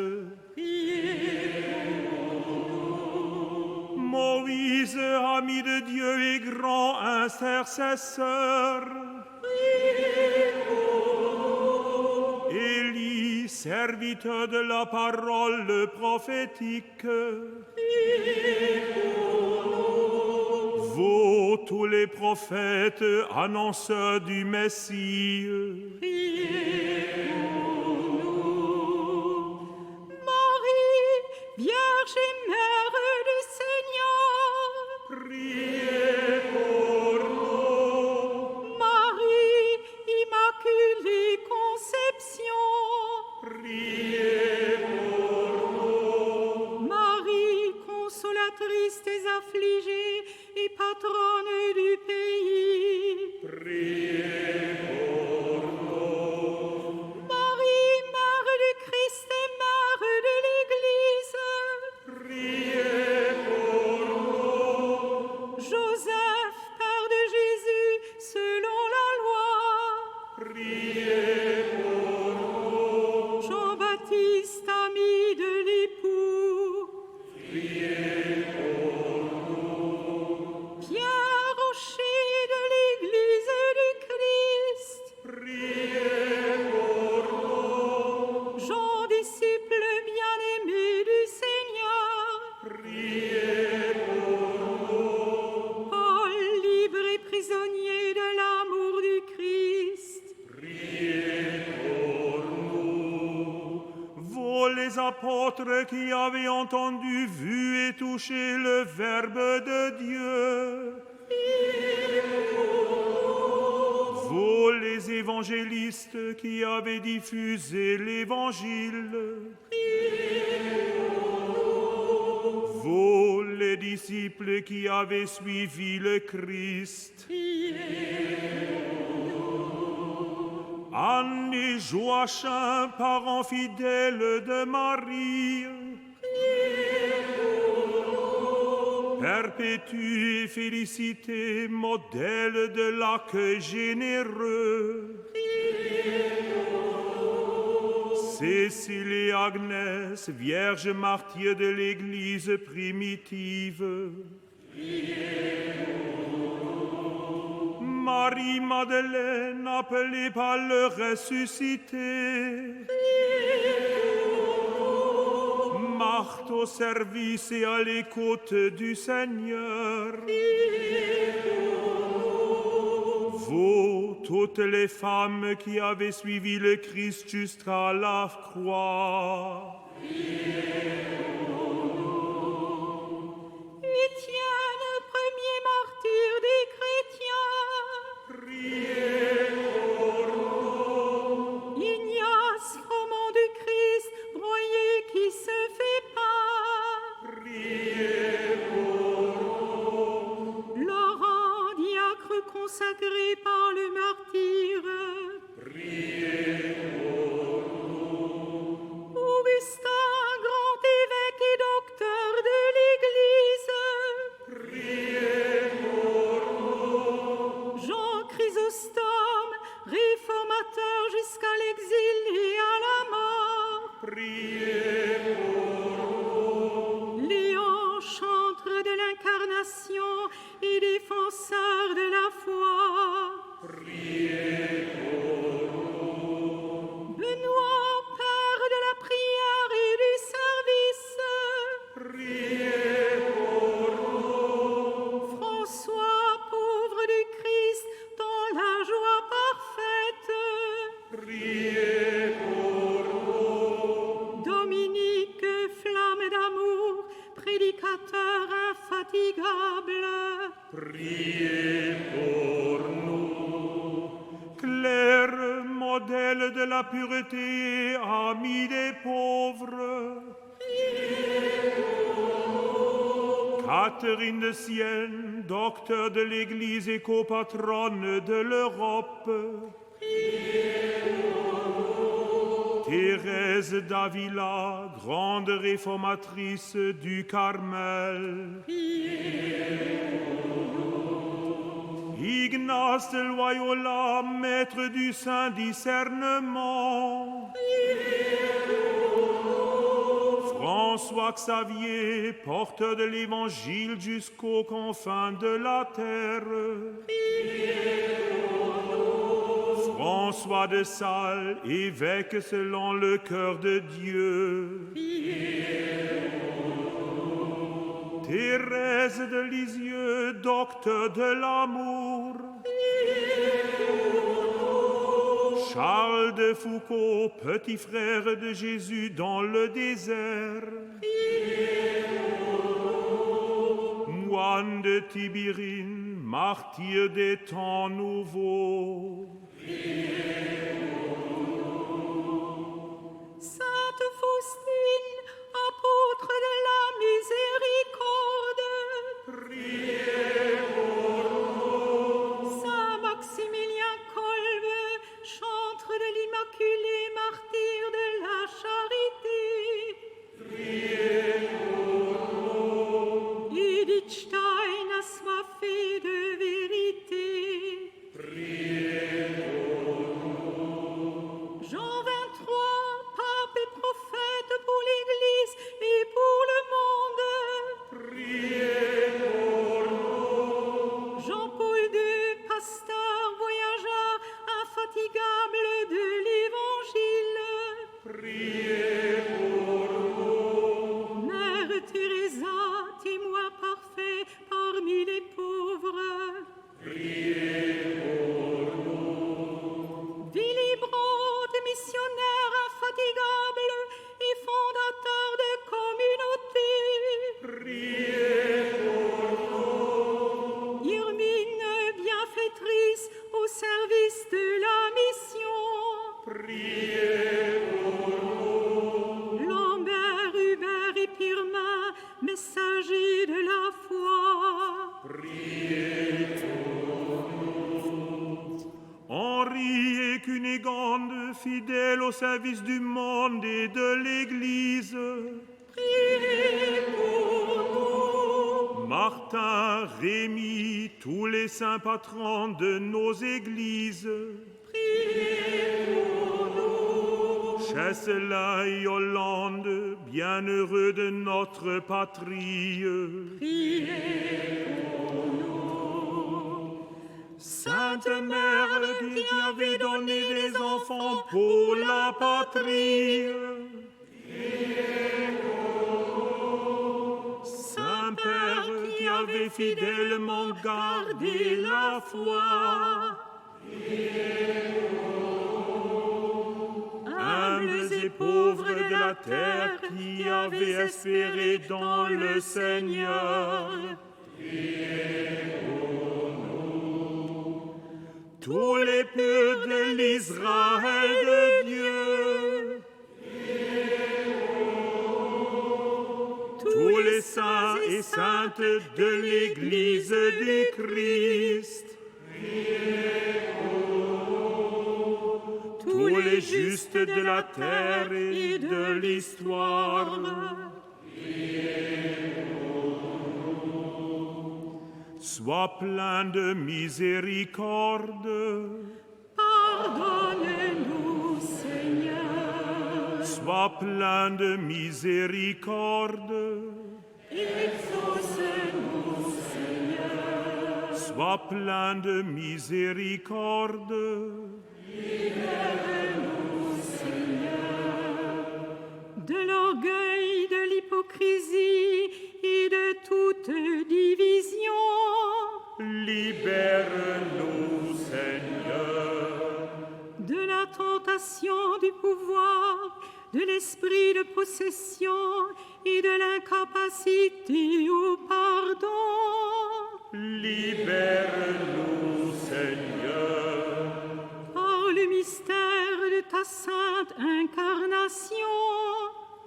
S10: Priez pour nous.
S4: Moïse, ami de Dieu et grand intercesseur,
S10: Priez pour nous.
S4: Élie, serviteur de la parole prophétique,
S10: Priez pour nous.
S4: Vous, tous les prophètes, annonceurs du Messie,
S10: Priez pour nous. Marie, Vierge et Mère du Seigneur,
S4: Priez pour nous.
S10: Marie, Immaculée Conception,
S4: Priez pour nous.
S10: Marie, consolatrice des affligés et patronne du pays,
S4: Priez pour nous.
S10: Marie, Mère du Christ et Mère de l'Église,
S4: Priez pour nous.
S10: Joseph, Père de Jésus, selon la loi,
S4: Priez pour nous.
S10: Jean-Baptiste, ami de l'époux,
S4: Priez pour nous.
S10: Pierre, rocher de l'Église du Christ,
S4: Priez pour nous.
S10: Jean, disciple bien-aimé du Seigneur,
S4: Priez pour nous.
S10: Paul, libre et prisonnier de l'amour du Christ,
S4: Priez pour nous. Vous les apôtres qui avez entendu, vu et touché le Verbe de Dieu,
S10: priez pour nous.
S4: vous les évangélistes qui avez diffusé l'Évangile,
S10: Priez pour nous.
S4: vous les disciples qui avez suivi le Christ,
S10: Priez pour nous.
S4: Anne et Joachim, parents fidèles de Marie,
S10: Priez pour nous.
S4: Perpétue et Félicité, modèle de l'accueil généreux.
S10: Priez pour nous.
S4: Cécile et Agnès, vierges martyrs de l'Église primitive.
S10: Priez pour nous.
S4: Marie-Madeleine, appelée par le ressuscité.
S10: Priez pour nous.
S4: Marthe au service et à l'écoute du Seigneur.
S10: Priez pour nous.
S4: Vous, toutes les femmes qui avez suivi le Christ jusqu'à la croix.
S10: Priez pour nous. Étienne, premier martyr des chrétiens,
S4: Priez pour nous.
S10: Ignace, froment du Christ, broyé qui se fait pain,
S4: Priez pour nous.
S10: Laurent, diacre consacré par le martyre,
S4: Priez pour nous.
S10: Augustin, grand évêque et docteur.
S4: pureté et ami des pauvres. Catherine de Sienne, docteur de l'Église et copatronne de l'Europe. Thérèse d'Avila, grande réformatrice du Carmel. Ignace de Loyola, maître du saint discernement. François Xavier, porteur de l'Évangile jusqu'aux confins de la terre. François de Sales, évêque selon le cœur de Dieu. Thérèse de Lisieux, docteur de l'amour. Charles de Foucault, petit frère de Jésus dans le désert. Moine de Tibirine, martyr des temps nouveaux.
S10: Sainte Faustine, apôtre de la miséricorde.
S4: Priez pour nous.
S10: Saint Maximilien Kolbe, chantre de l'Immaculée, martyr de la charité.
S4: Priez pour nous.
S10: Edith Stein, assoiffée de vérité.
S4: Priez pour nous.
S10: Jean XXIII, pape et prophète pour l'Église et pour le monde.
S4: Priez pour nous.
S10: Jean-Paul II, pasteur, voyageur, infatigable de l'Évangile.
S4: Priez pour nous.
S10: Mère Teresa, témoin parfait parmi les pauvres.
S4: Priez pour nous.
S10: Willy Brandt, missionnaire infatigable et fondateur de communautés.
S4: Priez pour nous.
S10: Irmine, bienfaitrice au service de la mission.
S4: Priez pour nous.
S10: Lambert, Hubert et Pirmin, messagers de la foi.
S4: Priez pour nous. Henri et Cunégonde, fidèles au service du monde et de l'Église.
S10: Priez pour nous.
S4: Martin, Rémy, tous les saints patrons de nos églises.
S10: Priez pour nous.
S4: Chesselin et Hollande, bienheureux de notre patrie.
S10: Priez pour nous.
S4: Sainte Mère qui avait donné des enfants pour la patrie. Priez pour nous. Saint Père qui avait fidèlement gardé la foi. Priez pour nous. Humbles et pauvres de la terre qui avaient espéré dans le Seigneur. Priez pour nous. Tous les purs de l'Israël de Dieu. Tous les saints et saintes de l'Église du Christ. Tous les justes de la terre et de l'histoire. Sois plein de miséricorde.
S10: Pardonne-nous, Seigneur.
S4: Sois plein de miséricorde.
S10: Exauce-nous, Seigneur.
S4: Sois plein de miséricorde.
S10: Libère-nous, Seigneur. De l'orgueil, de l'hypocrisie et de toute division.
S4: Libère-nous, Seigneur.
S10: De la tentation du pouvoir, de l'esprit de possession et de l'incapacité au pardon.
S4: Libère-nous, Seigneur.
S10: Par le mystère mystère de ta sainte incarnation.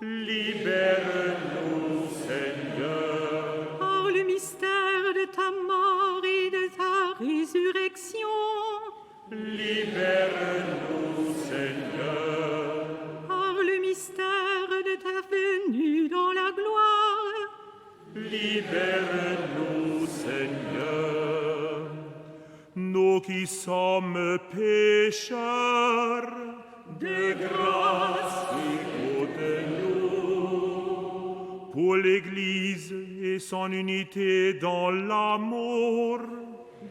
S4: Libère-nous, Seigneur.
S10: Par le mystère de ta mort et de ta résurrection.
S4: Libère-nous, Seigneur.
S10: Par le mystère de ta venue dans la gloire.
S4: Libère-nous, Seigneur. Nous qui sommes pécheurs, de grâce, écoute-nous. Pour l'Église et son unité dans l'amour,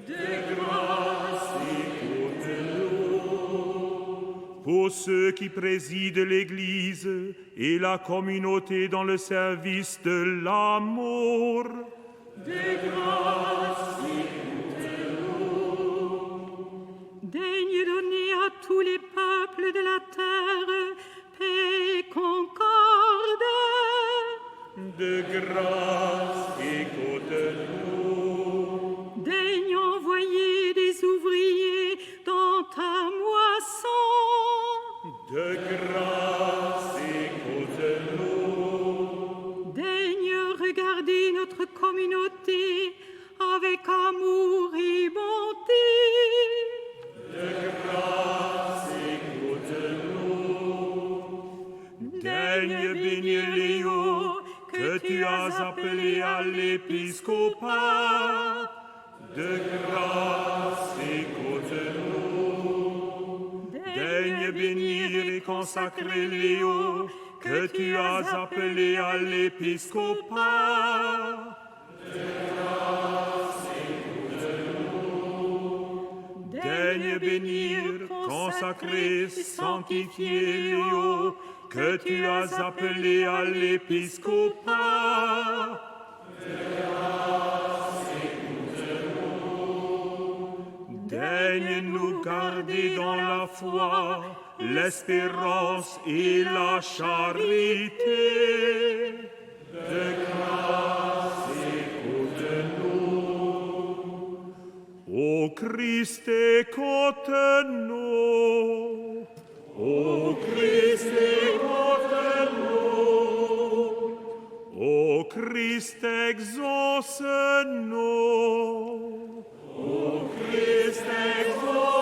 S10: de grâce,
S4: écoute-nous. Pour ceux qui président l'Église et la communauté dans le service de l'amour,
S10: de grâce, écoute-nous. Daigne donner à tous les peuples de la terre paix et concorde.
S4: De grâce, écoute-nous.
S10: Daigne envoyer des ouvriers dans ta moisson.
S4: De grâce, écoute-nous.
S10: Daigne regarder notre communauté avec amour et bonté.
S4: De grâce, écoute-nous. Daigne bénir Léo, que tu as appelé à l'épiscopat. De grâce, écoute-nous. Daigne bénir et consacrer Léo, que tu as appelé à l'épiscopat.
S10: De grâce,
S4: écoute-nous. Daigne bénir, consacrer, sanctifier Léo, que tu as appelé à l'épiscopat.
S10: De grâce,
S4: écoute-nous. Daigne nous garder dans la foi, l'espérance et la charité.
S10: De
S4: grâce, écoute-nous. Ô Christ, écoute-nous. Ô Christ, écoute-nous. Ô Christ, exauce-nous.
S10: Ô Christ,
S4: exauce-nous.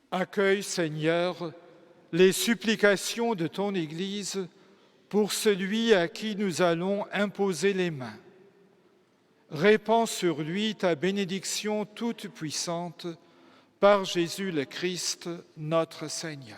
S1: Accueille, Seigneur, les supplications de ton Église pour celui à qui nous allons imposer les mains. Répands sur lui ta bénédiction toute puissante par Jésus le Christ, notre Seigneur.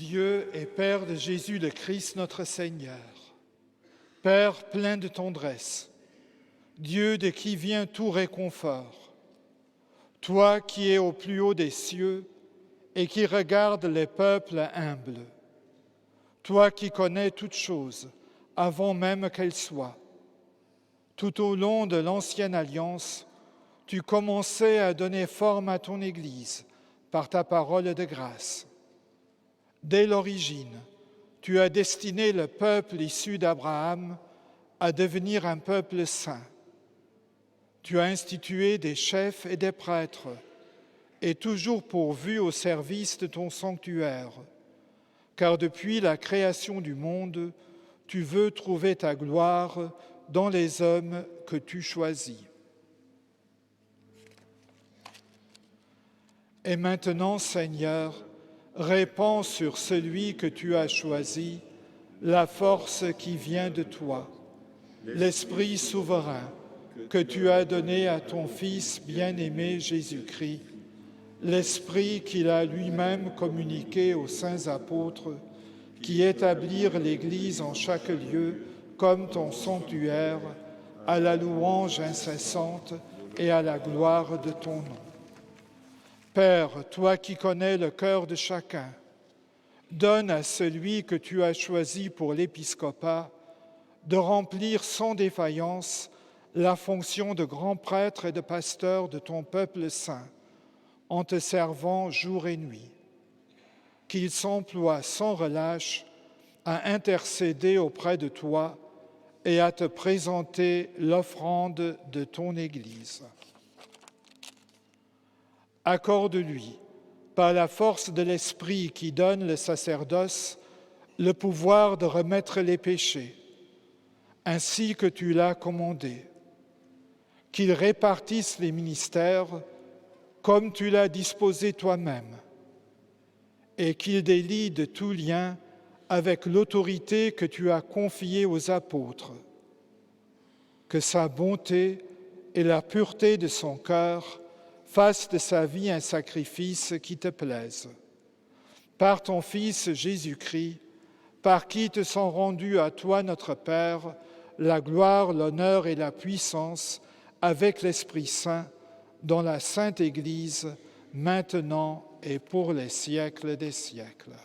S1: Dieu et Père de Jésus le Christ notre Seigneur, Père plein de tendresse, Dieu de qui vient tout réconfort, toi qui es au plus haut des cieux et qui regardes les peuples humbles, toi qui connais toutes choses avant même qu'elles soient, tout au long de l'ancienne alliance, tu commençais à donner forme à ton Église par ta parole de grâce. Dès l'origine, tu as destiné le peuple issu d'Abraham à devenir un peuple saint. Tu as institué des chefs et des prêtres, et toujours pourvu au service de ton sanctuaire, car depuis la création du monde, tu veux trouver ta gloire dans les hommes que tu choisis. Et maintenant, Seigneur, répands sur celui que tu as choisi la force qui vient de toi, l'Esprit souverain que tu as donné à ton Fils bien-aimé Jésus-Christ, l'Esprit qu'il a lui-même communiqué aux saints apôtres, qui établirent l'Église en chaque lieu comme ton sanctuaire, à la louange incessante et à la gloire de ton nom. Père, toi qui connais le cœur de chacun, donne à celui que tu as choisi pour l'épiscopat de remplir sans défaillance la fonction de grand prêtre et de pasteur de ton peuple saint, en te servant jour et nuit. Qu'il s'emploie sans relâche à intercéder auprès de toi et à te présenter l'offrande de ton Église. Accorde-lui, par la force de l'Esprit qui donne le sacerdoce, le pouvoir de remettre les péchés, ainsi que tu l'as commandé, qu'il répartisse les ministères comme tu l'as disposé toi-même, et qu'il délie de tout lien avec l'autorité que tu as confiée aux apôtres. Que sa bonté et la pureté de son cœur fassent de sa vie un sacrifice qui te plaise. Par ton Fils Jésus-Christ, par qui te sont rendus à toi, notre Père, la gloire, l'honneur et la puissance avec l'Esprit Saint dans la Sainte Église, maintenant et pour les siècles des siècles.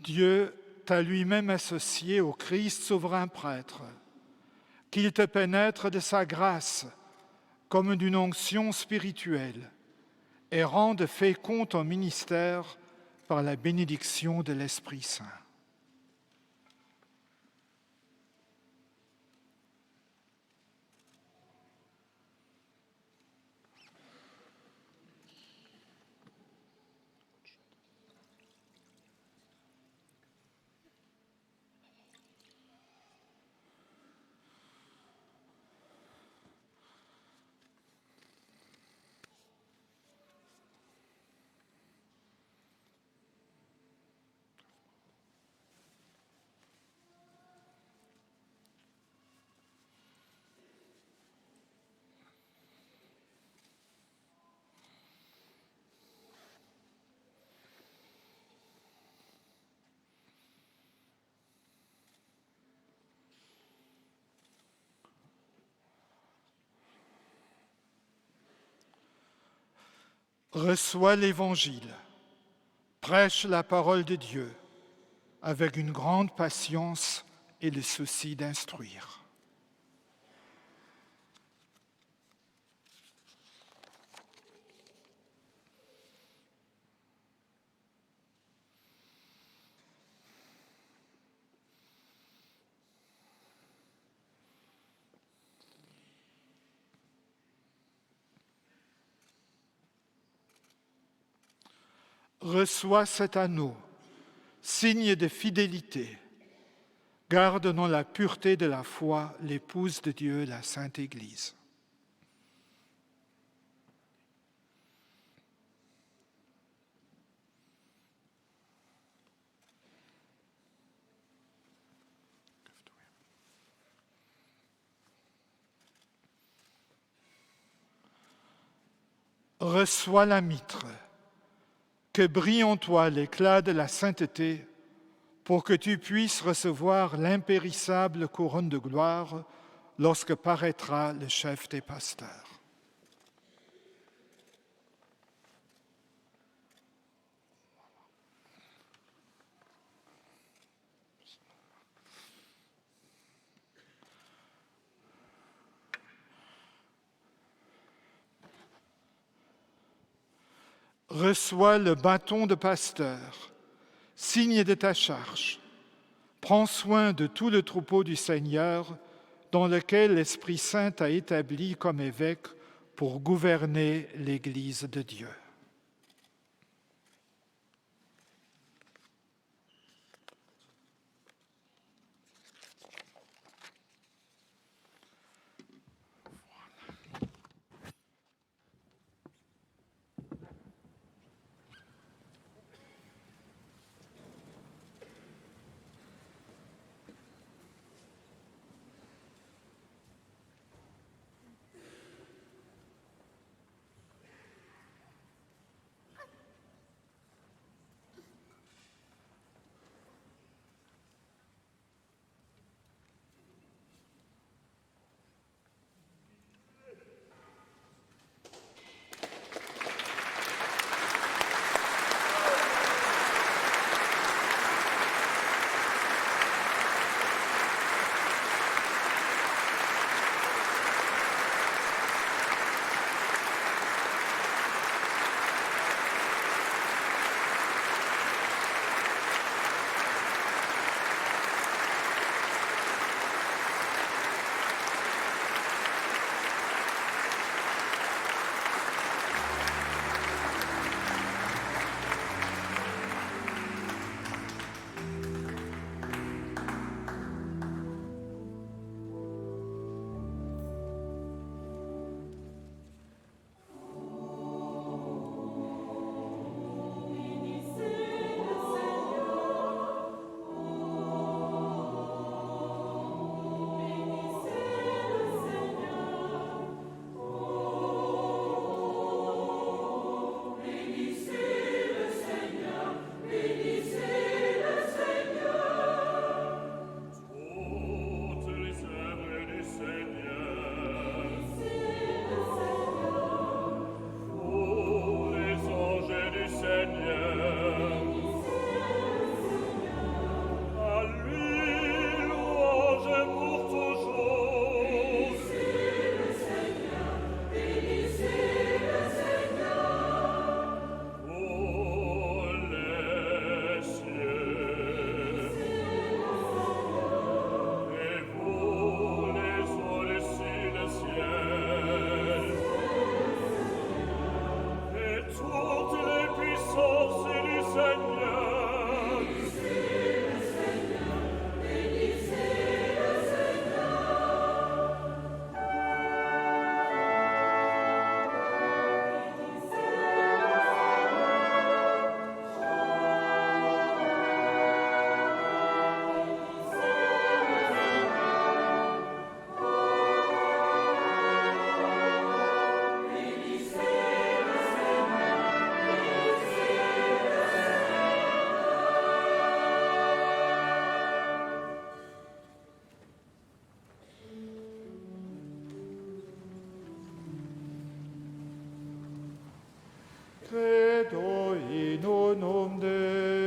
S1: Dieu t'a lui-même associé au Christ souverain prêtre, qu'il te pénètre de sa grâce comme d'une onction spirituelle et rende fécond ton ministère par la bénédiction de l'Esprit Saint. Reçois l'Évangile, prêche la parole de Dieu avec une grande patience et le souci d'instruire. Reçois cet anneau, signe de fidélité. Garde dans la pureté de la foi l'épouse de Dieu, la Sainte Église. Reçois la mitre, que brille en toi l'éclat de la sainteté, pour que tu puisses recevoir l'impérissable couronne de gloire lorsque paraîtra le chef des pasteurs. Reçois le bâton de pasteur, signe de ta charge. Prends soin de tout le troupeau du Seigneur, dans lequel l'Esprit Saint t'a établi comme évêque pour gouverner l'Église de Dieu. Deum.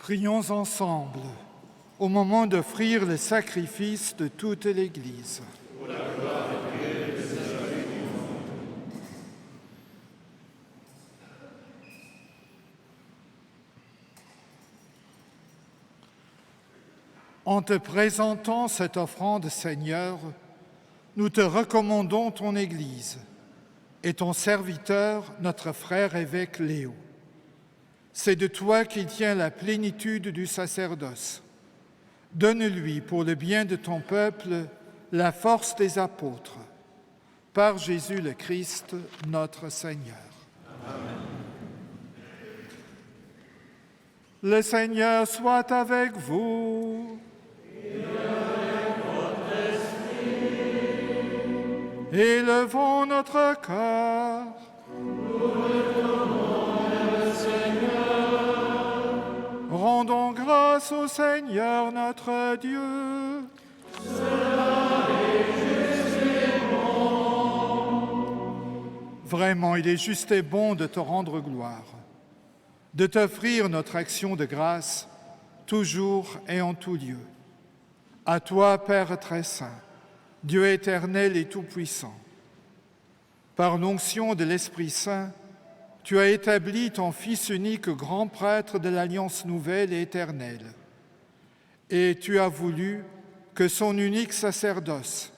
S1: Prions ensemble au moment d'offrir le sacrifice de toute l'Église. En te présentant cette offrande, Seigneur, nous te recommandons ton Église et ton serviteur, notre frère évêque Léo. C'est de toi qu'il tient la plénitude du sacerdoce. Donne-lui, pour le bien de ton peuple, la force des apôtres. Par Jésus le Christ, notre Seigneur. Amen. Le Seigneur soit avec vous.
S4: Et avec votre
S1: esprit. Élevons notre cœur. Rendons grâce au Seigneur notre Dieu.
S4: Cela est juste et bon.
S1: Vraiment, il est juste et bon de te rendre gloire, de t'offrir notre action de grâce, toujours et en tout lieu. À toi, Père très saint, Dieu éternel et tout-puissant, par l'onction de l'Esprit Saint, tu as établi ton Fils unique grand prêtre de l'Alliance nouvelle et éternelle, et tu as voulu que son unique sacerdoce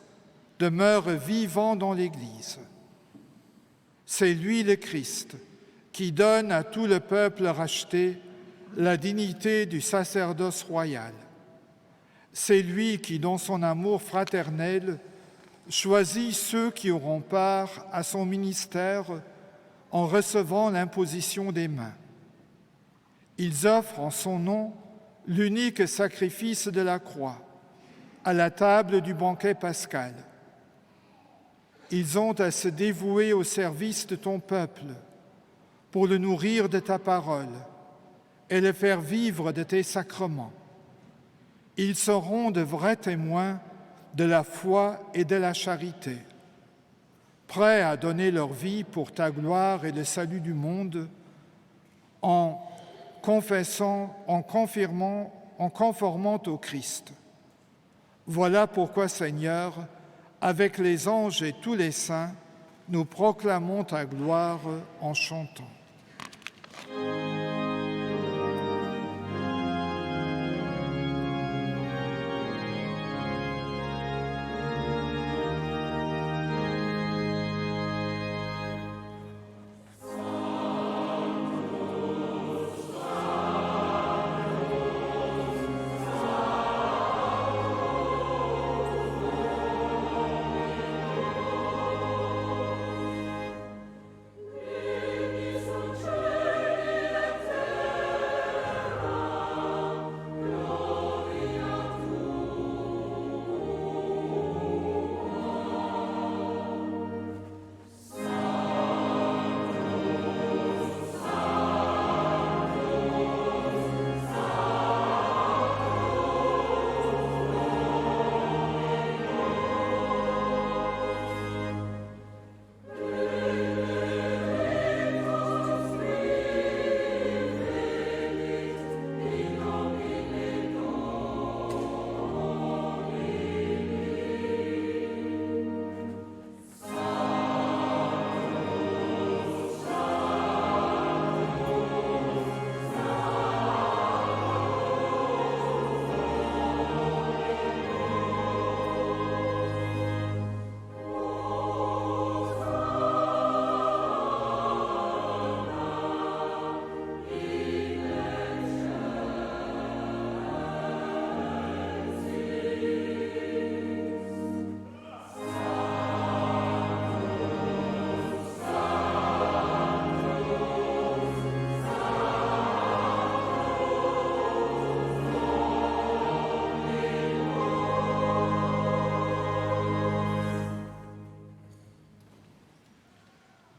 S1: demeure vivant dans l'Église. C'est lui le Christ qui donne à tout le peuple racheté la dignité du sacerdoce royal. C'est lui qui, dans son amour fraternel, choisit ceux qui auront part à son ministère en recevant l'imposition des mains. Ils offrent en son nom l'unique sacrifice de la croix à la table du banquet pascal. Ils ont à se dévouer au service de ton peuple pour le nourrir de ta parole et le faire vivre de tes sacrements. Ils seront de vrais témoins de la foi et de la charité, prêts à donner leur vie pour ta gloire et le salut du monde, en confessant, en confirmant, en conformant au Christ. Voilà pourquoi, Seigneur, avec les anges et tous les saints, nous proclamons ta gloire en chantant.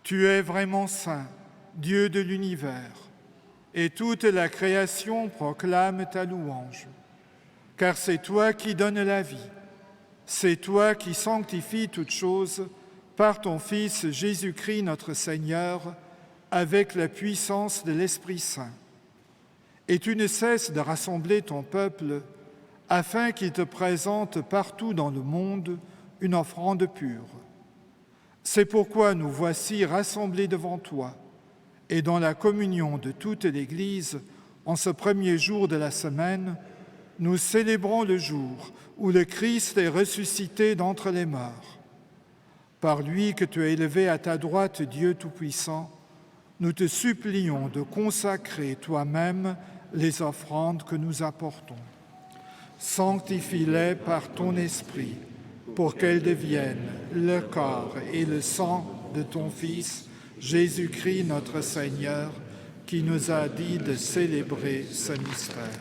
S1: Tu es vraiment saint, Dieu de l'univers, et toute la création proclame ta louange. Car c'est toi qui donnes la vie, c'est toi qui sanctifies toutes choses par ton Fils Jésus-Christ notre Seigneur, avec la puissance de l'Esprit Saint. Et tu ne cesses de rassembler ton peuple afin qu'il te présente partout dans le monde une offrande pure. C'est pourquoi nous voici rassemblés devant toi et dans la communion de toute l'Église, en ce premier jour de la semaine, nous célébrons le jour où le Christ est ressuscité d'entre les morts. Par lui que tu as élevé à ta droite, Dieu Tout-Puissant, nous te supplions de consacrer toi-même les offrandes que nous apportons. Sanctifie-les par ton esprit, pour qu'elles deviennent le corps et le sang de ton Fils, Jésus-Christ notre Seigneur, qui nous a dit de célébrer ce mystère.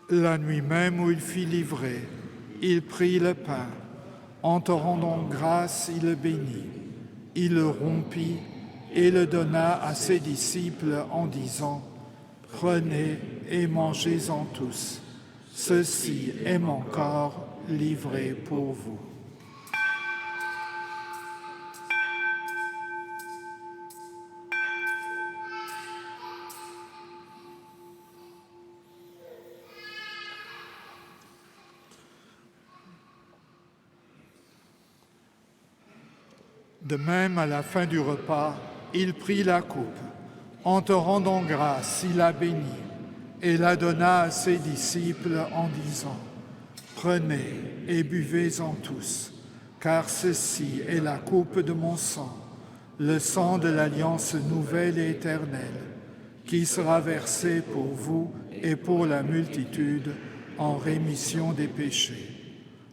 S1: La nuit même où il fit livrer, il prit le pain, en te rendant grâce, il le bénit, il le rompit et le donna à ses disciples en disant, Prenez et mangez-en tous, ceci est mon corps livré pour vous. De même, à la fin du repas, il prit la coupe. En te rendant grâce, il la bénit et la donna à ses disciples en disant, Prenez et buvez-en tous, car ceci est la coupe de mon sang, le sang de l'alliance nouvelle et éternelle, qui sera versé pour vous et pour la multitude en rémission des péchés.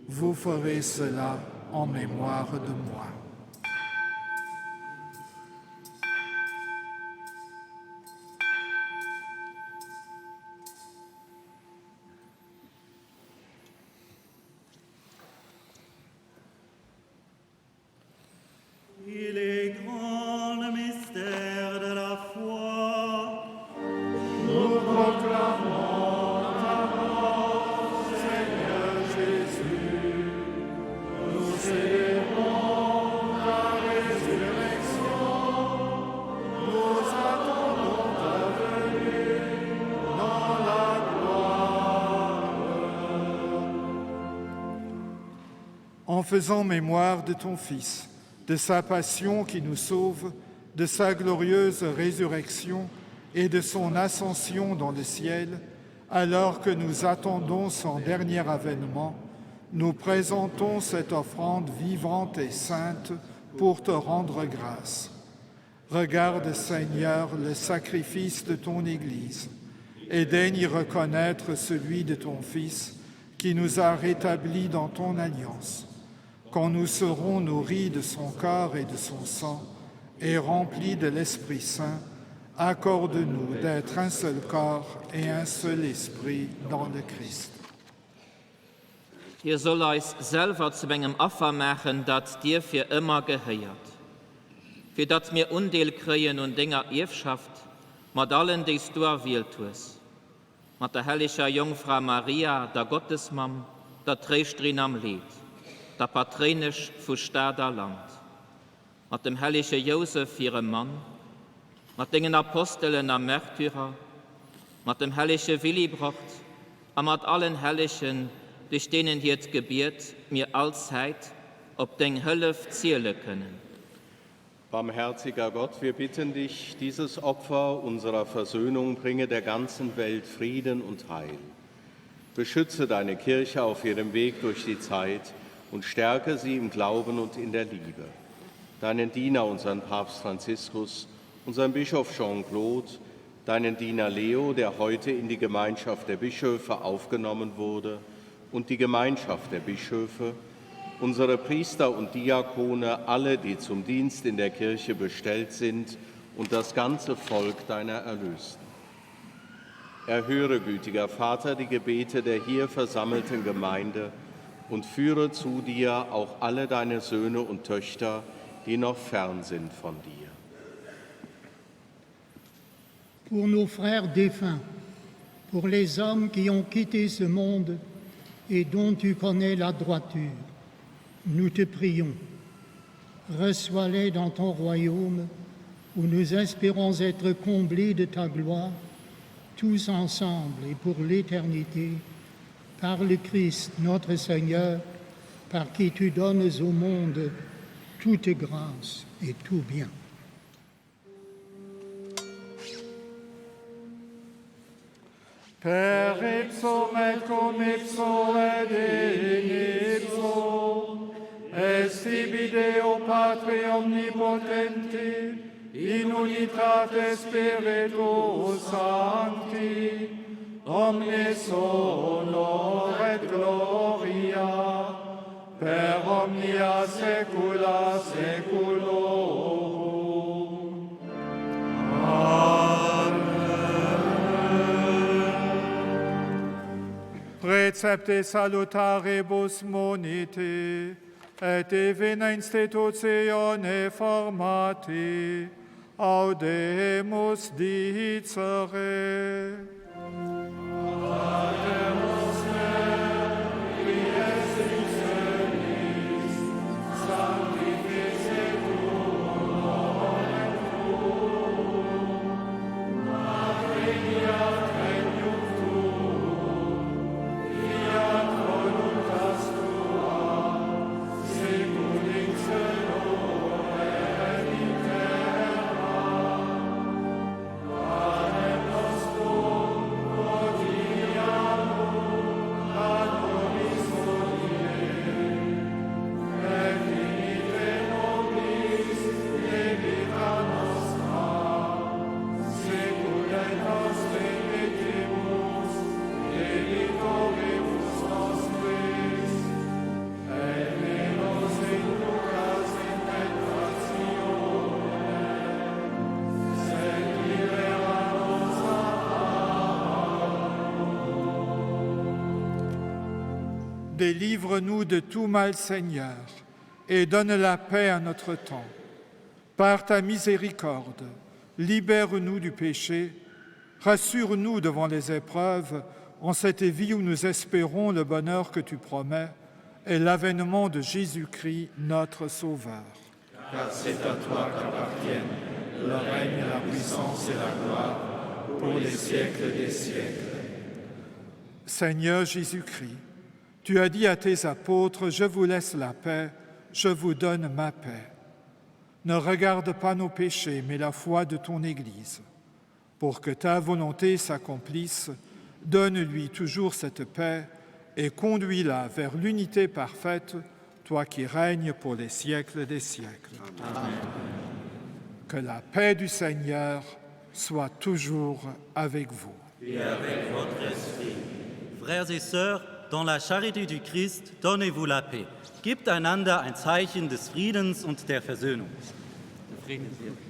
S1: Vous ferez cela en mémoire de moi.
S8: Il est grand le mystère de la foi.
S4: Nous proclamons ta mort, Seigneur Jésus. Nous célébrons ta résurrection. Nous attendons ta venue dans la gloire.
S1: En faisant mémoire de ton Fils, de sa passion qui nous sauve, de sa glorieuse résurrection et de son ascension dans le ciel, alors que nous attendons son dernier avènement, nous présentons cette offrande vivante et sainte pour te rendre grâce. Regarde, Seigneur, le sacrifice de ton Église et daigne y reconnaître celui de ton Fils qui nous a rétablis dans ton alliance. Quand nous serons nourris de son corps et de son sang et remplis de l'Esprit Saint, accorde-nous d'être un seul corps et un seul esprit dans le Christ.
S9: Hie soll eis selwer zu engem Affer maachen, dat dir fir ëmmer gehéiert, fir datt mir Undeel kréien un denger Ierfschaft mat allen, déi s du erwielt hues, mat der helleger Jongfra Maria, der Gottesmamm, der Tréischterin am Leed, der Patréinesch vu Stad a Land, mat dem hellege Jousef, hirem Mann, mat dengen Apostelen a Märtyrer, mat dem hellege Willibrord a mat allen Hellegen, duerch deenen hiert Gebiet mir allzäit op deng Hëllef ziele kënnen.
S2: Barmherziger Gott, wir bitten dich, dieses Opfer unserer Versöhnung bringe der ganzen Welt Frieden und Heil. Beschütze deine Kirche auf ihrem Weg durch die Zeit und stärke sie im Glauben und in der Liebe. Deinen Diener, unseren Papst Franziskus, unseren Bischof Jean-Claude, deinen Diener Leo, der heute in die Gemeinschaft der Bischöfe aufgenommen wurde, und die Gemeinschaft der Bischöfe, unsere Priester und Diakone, alle, die zum Dienst in der Kirche bestellt sind, und das ganze Volk deiner Erlösten. Erhöre, gütiger Vater, die Gebete der hier versammelten Gemeinde und führe zu dir auch alle deine Söhne und Töchter, die noch fern sind von dir.
S11: Pour nos frères défunts, pour les hommes qui ont quitté ce monde et dont tu connais la droiture, nous te prions. Reçois-les dans ton royaume. où nous espérons être comblés de ta gloire, tous ensemble et pour l'éternité, par le Christ notre Seigneur, par qui tu donnes au monde toute grâce et tout bien.
S4: Per ipsum et cum ipso et in ipso, est ibi Deo Patri omnipotenti, in unitate Spiritus Sancti, omnis honor et gloria, per omnia saecula saeculorum.
S1: Precepte salutaribus moniti, et divina institutione formati, audemus dicere. Pater noster, qui es in celis, sanctificetur nomen tuum, adveniat regnum tuum, fiat voluntas tua, sicut in cielo et in terra. Panem nostrum quotidianum da nobis hodie, et dimitte nobis debita nostra, sicut et nos dimittimus debitoribus nostris, et ne nos inducas in tentationem, sed libera nos a Délivre-nous de tout mal, Seigneur, et donne la paix à notre temps. Par ta miséricorde, libère-nous du péché, rassure-nous devant les épreuves en cette vie où nous espérons le bonheur que tu promets et l'avènement de Jésus-Christ, notre Sauveur.
S8: Car c'est à toi qu'appartiennent le règne, la puissance et la gloire pour les siècles des siècles.
S1: Seigneur Jésus-Christ, tu as dit à tes apôtres, Je vous laisse la paix, je vous donne ma paix. Ne regarde pas nos péchés, mais la foi de ton Église. Pour que ta volonté s'accomplisse, donne-lui toujours cette paix et conduis-la vers l'unité parfaite, toi qui règnes pour les siècles des siècles.
S8: Amen.
S1: Que la paix du Seigneur soit toujours avec vous.
S8: Et avec votre esprit. Frères et sœurs, dans la charité du Christ, donnez-vous la paix. Gebt einander ein Zeichen des Friedens und der Versöhnung. Der Frieden ist
S4: Amen.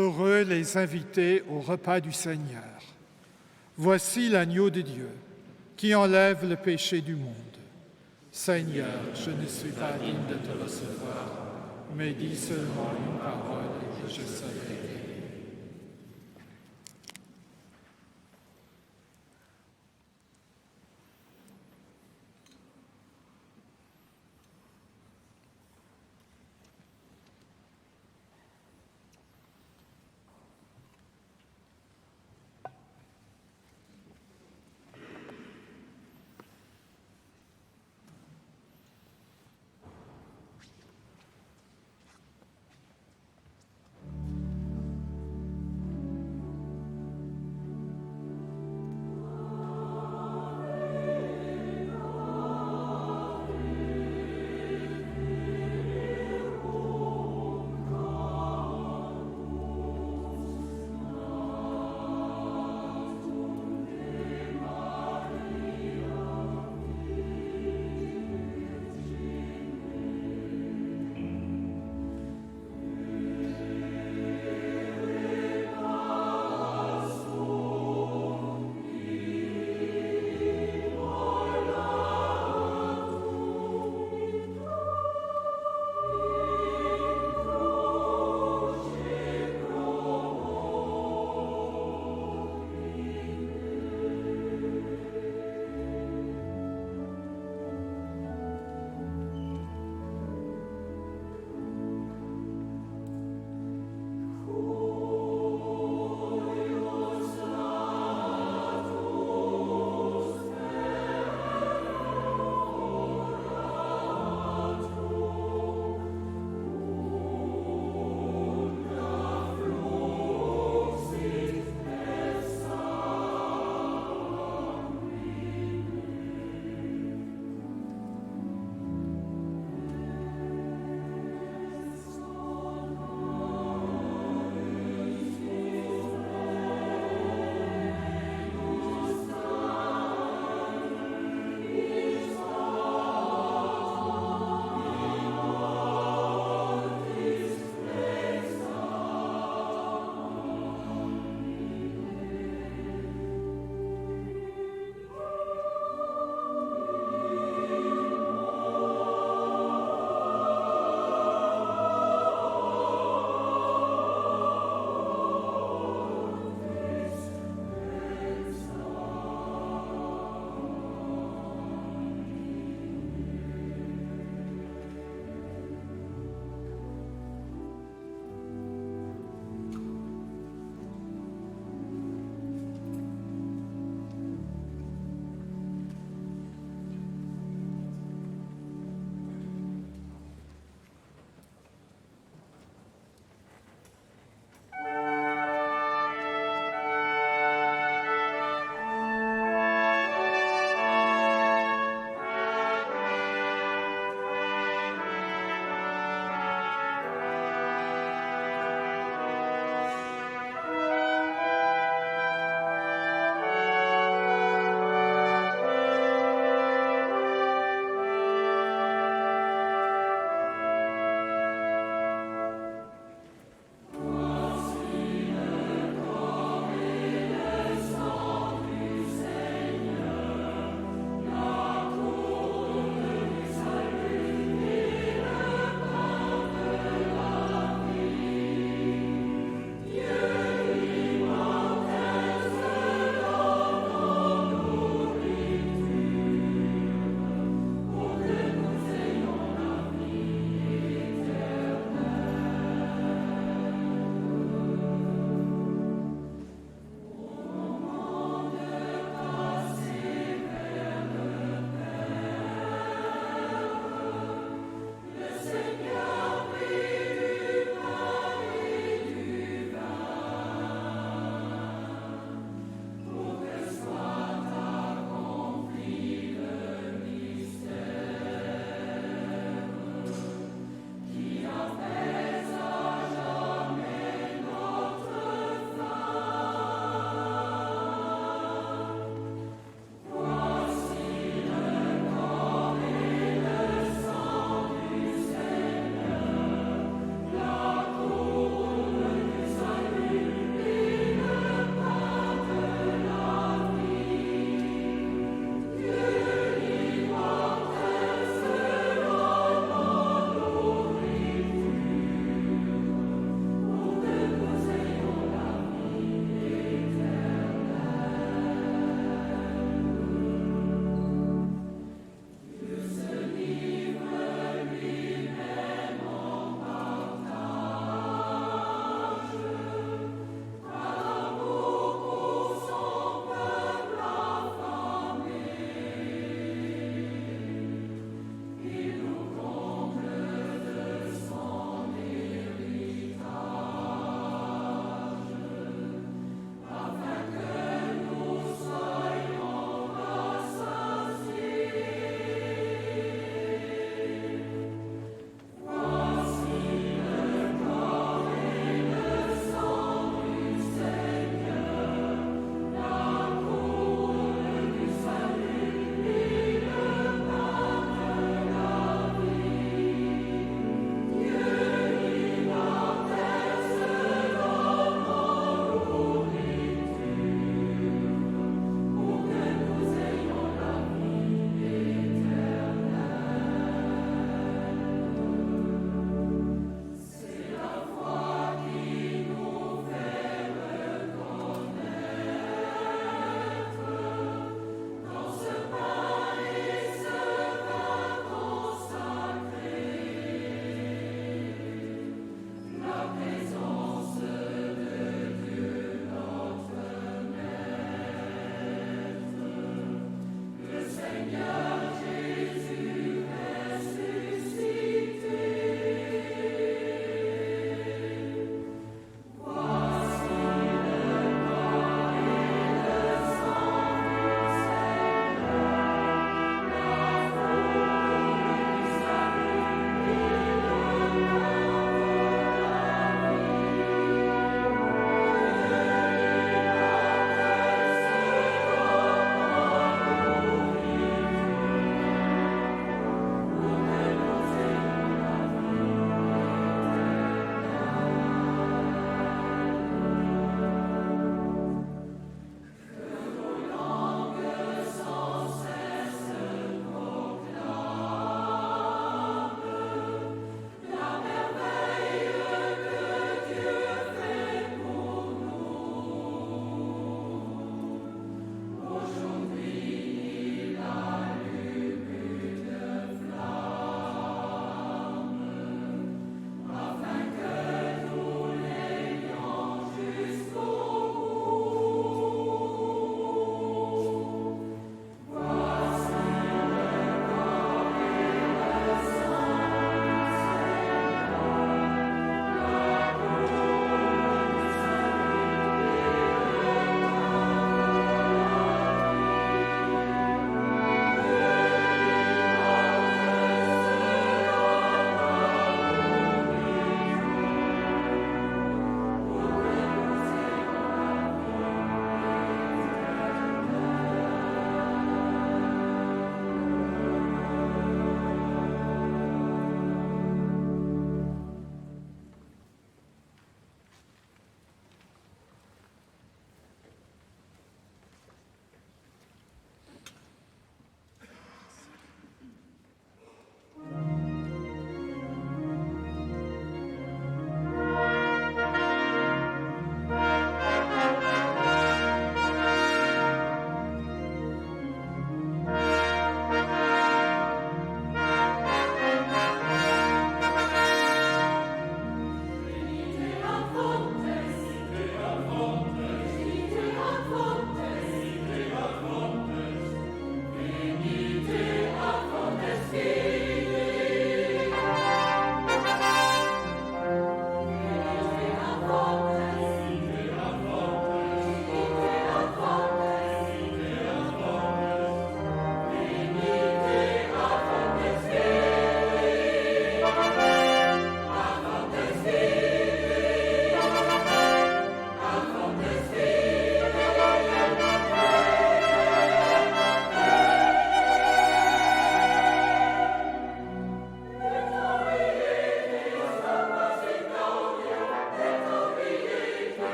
S1: Heureux les invités au repas du Seigneur. Voici l'agneau de Dieu qui enlève le péché du monde. Seigneur, je ne suis pas digne de te recevoir, mais dis seulement une parole et je serai guéri.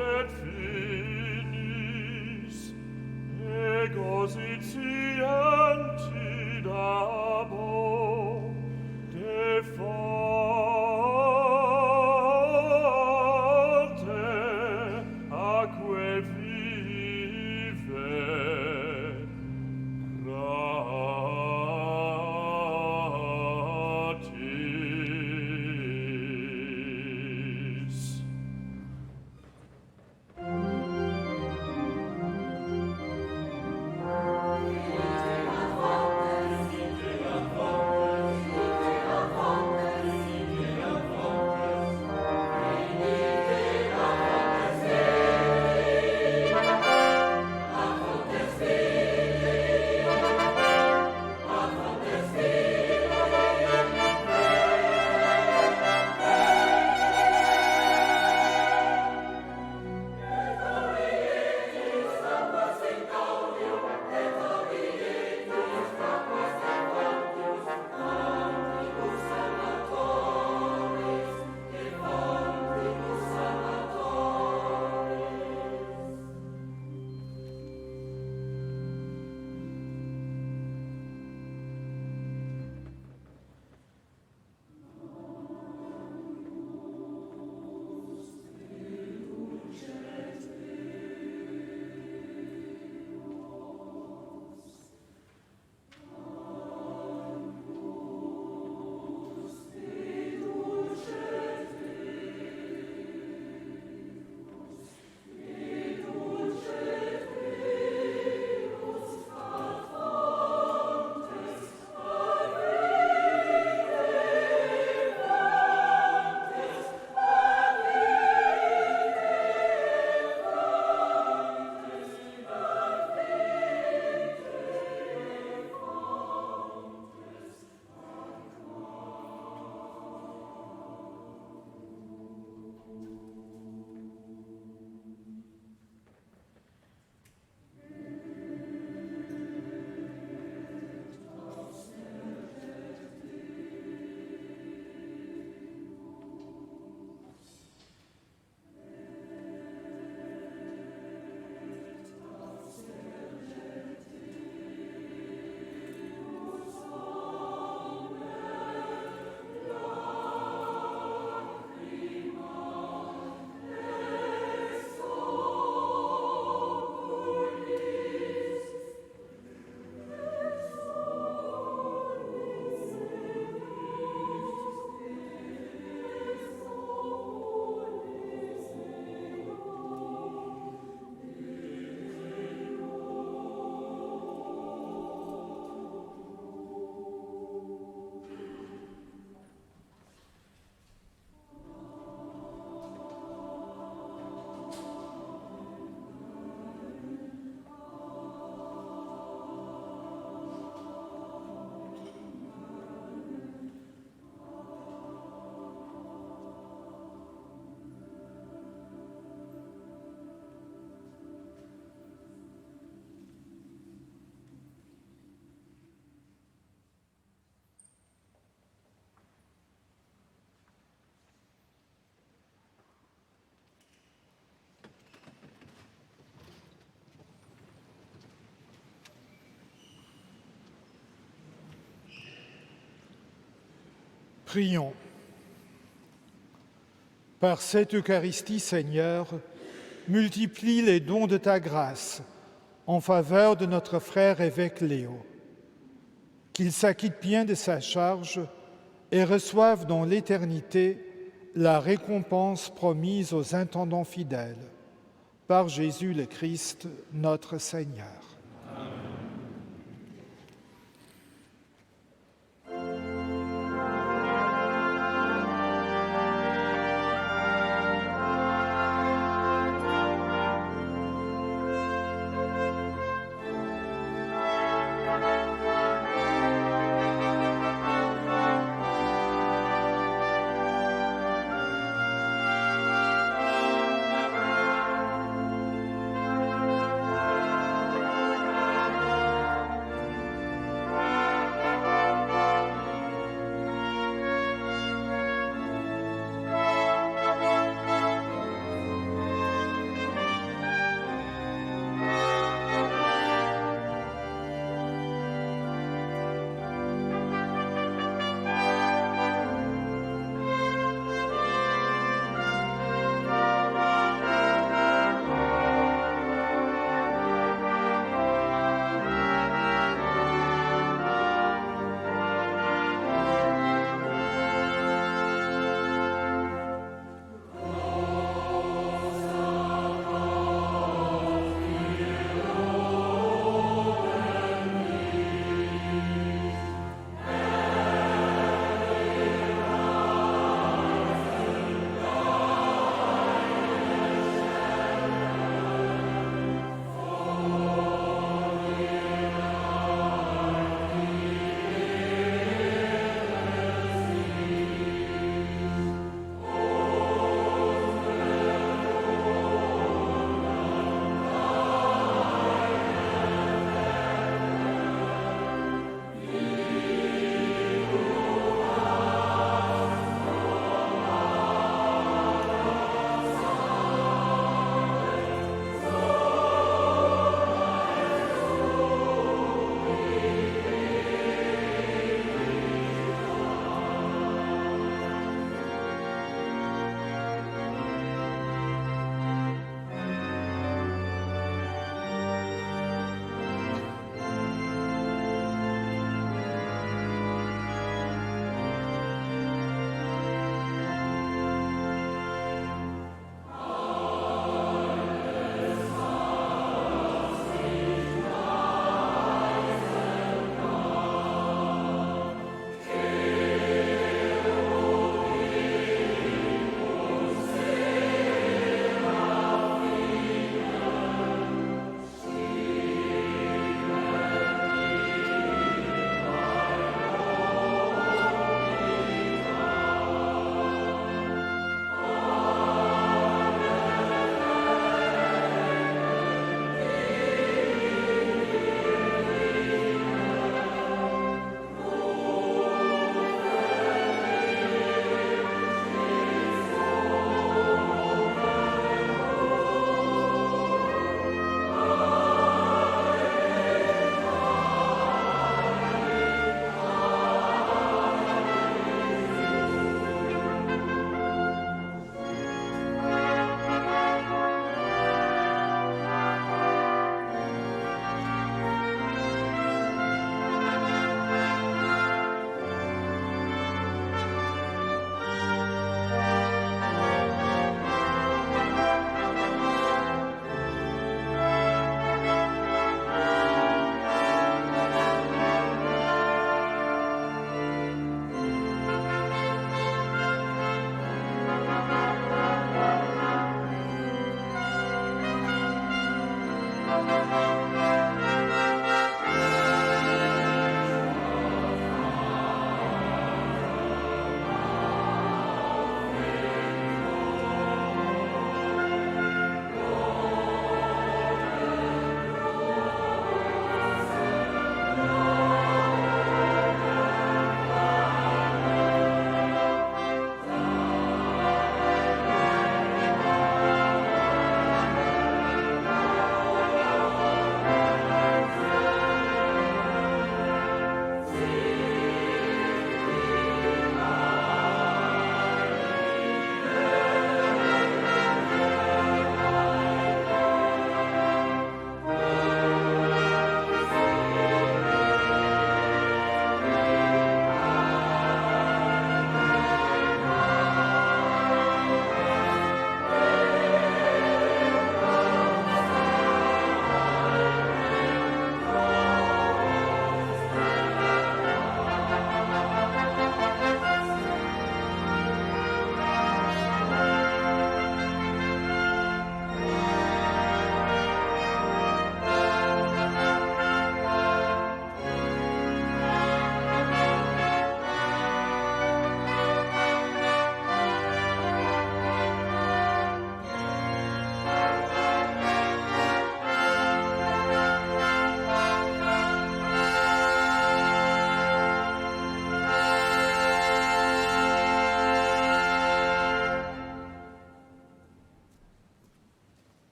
S4: et finis, ego sit scienti dabo, de fonte aquae vive gratis.
S1: Prions. Par cette Eucharistie, Seigneur, multiplie les dons de ta grâce en faveur de notre frère évêque Léo. Qu'il s'acquitte bien de sa charge et reçoive dans l'éternité la récompense promise aux intendants fidèles. Par Jésus le Christ, notre Seigneur.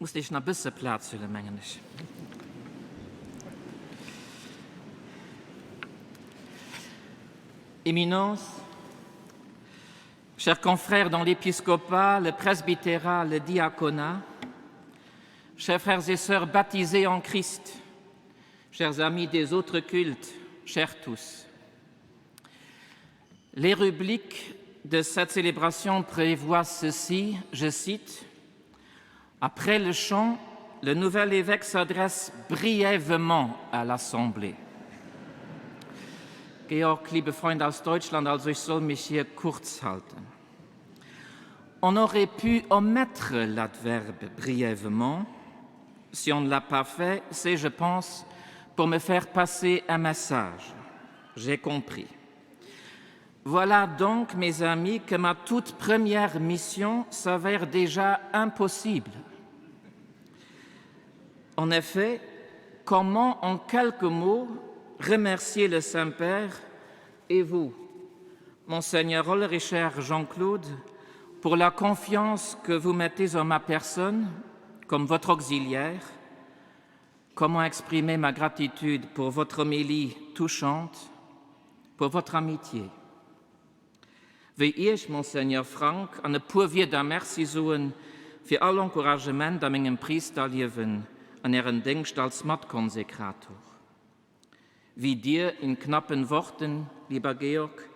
S9: Muss lech nach bësse Plaz huelen, mengen ech. Éminence, chers confrères dans l'épiscopat, le presbytérat, le diaconat, chers frères et sœurs baptisés en Christ, chers amis des autres cultes, chers tous. Les rubriques de cette célébration prévoient ceci, je cite: Après le chant, le nouvel évêque s'adresse brièvement à l'Assemblée. Georg, liebe Freunde aus Deutschland, also ich soll mich hier kurz halten. On aurait pu omettre l'adverbe brièvement. Si on ne l'a pas fait, c'est, je pense, pour me faire passer un message. J'ai compris. Voilà donc, mes amis, que ma toute première mission s'avère déjà impossible. En effet, comment en quelques mots remercier le Saint-Père et vous, Monseigneur Ulricher Jean-Claude, pour la confiance que vous mettez en ma personne comme votre auxiliaire, comment exprimer ma gratitude pour votre homélie touchante, pour votre amitié. Wéi Iech, Monseigneur Frank, an e puer Wierder Merci soen fir all Encouragement a mengem Priesterliewen an Ären Déngscht als Matkonsekrator. Wie dir in knappen Worten, lieber Georg,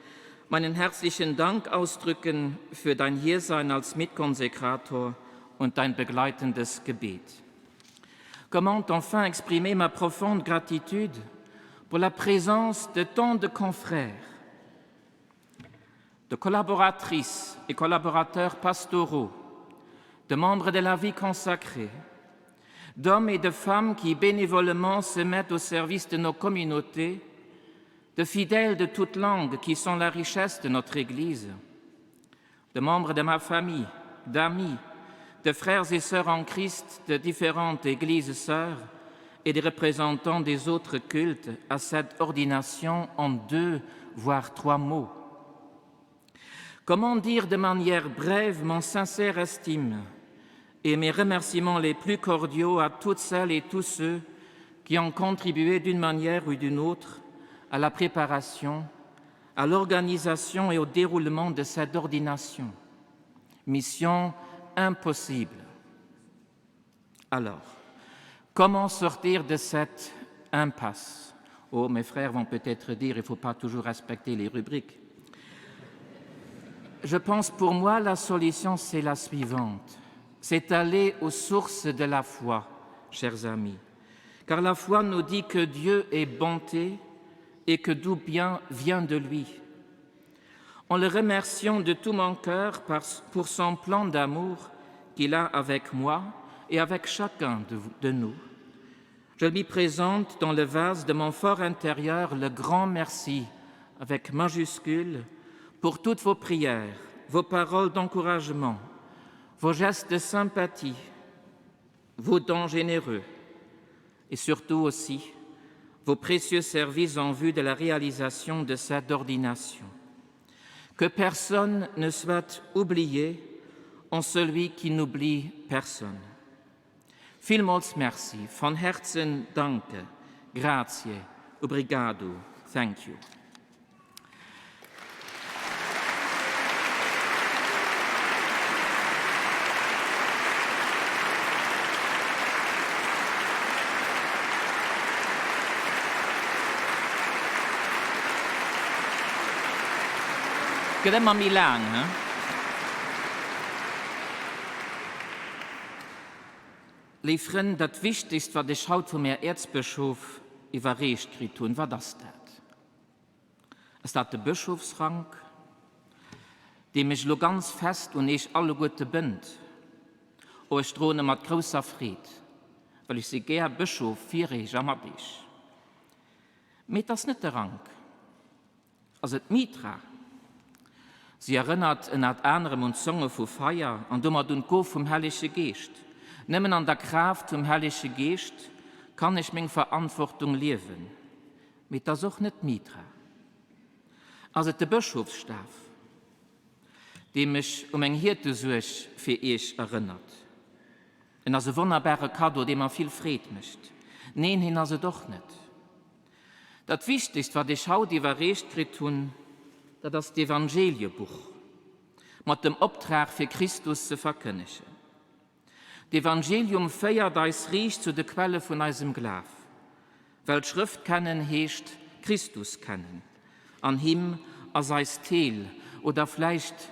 S9: meinen herzlichen Dank ausdrücken für dein Hiersein als Mitkonsekrator und dein begleitendes Gebet. Comment enfin exprimer ma profonde gratitude pour la présence de tant de confrères, de collaboratrices et collaborateurs pastoraux, de membres de la vie consacrée, d'hommes et de femmes qui bénévolement se mettent au service de nos communautés, de fidèles de toute langue qui sont la richesse de notre Église, de membres de ma famille, d'amis, de frères et sœurs en Christ de différentes églises sœurs et des représentants des autres cultes à cette ordination en deux, voire trois mots. Comment dire de manière brève mon sincère estime et mes remerciements les plus cordiaux à toutes celles et tous ceux qui ont contribué d'une manière ou d'une autre à la préparation, à l'organisation et au déroulement de cette ordination. Mission impossible. Alors, comment sortir de cette impasse Oh, mes frères vont peut-être dire il ne faut pas toujours respecter les rubriques. Je pense pour moi la solution c'est la suivante. C'est aller aux sources de la foi, chers amis. Car la foi nous dit que Dieu est bonté et que d'où bien vient de lui. En le remerciant de tout mon cœur pour son plan d'amour qu'il a avec moi et avec chacun de, de nous. Je lui présente dans le vase de mon fort intérieur le grand merci avec majuscule pour toutes vos prières, vos paroles d'encouragement, vos gestes de sympathie, vos dons généreux et surtout aussi vos précieux services en vue de la réalisation de cette ordination. Que personne ne soit oublié en celui qui n'oublie personne. Vielmals merci, von Herzen danke, grazie, obrigado, thank you. Gëtt ëmmer méi laang, he? Léif Frënn, dat Wichtegst, wat ech haut vum Här Äerzbëschof iwwerreecht kritt hunn, wat ass dat? Ass dat de Bëschofsrank, dee mech elo ganz fest un Eech alleguerte bënnt? O, ech droen e mat grousser Freed, well ech si gär Bëschof fir Eech a mat Eech. Mee et ass net de Rank. Ass et d'Mitra? Si erënnert ënnert anerem un d'Zonge vu Feier an domat un d'Gof vum Hellege Geescht. Nëmmen an der Kraaft vum Hellege Geescht kann ech meng Verantwortung liewen. Mee et ass och net d'Mitra. Ass et de Bëschofsstaf, dee mech u meng Hiertesuerg fir iech erënnert? En ass e wonnerbare Kaddo, dee mer vill Freed mécht. Neen, hien ass et och net. Dat Wichtegst, wat ech haut iwwerreecht kritt hunn, dat ass d'Evangeliebuch mat dem Optrag, fir Christus ze verkënnegen. D'Evangelium féiert eis riicht zu de Quelle vun eisem Glaf, well d'Schrëft kennen heescht Christus kennen. An him ass eist Heel, oder vläicht,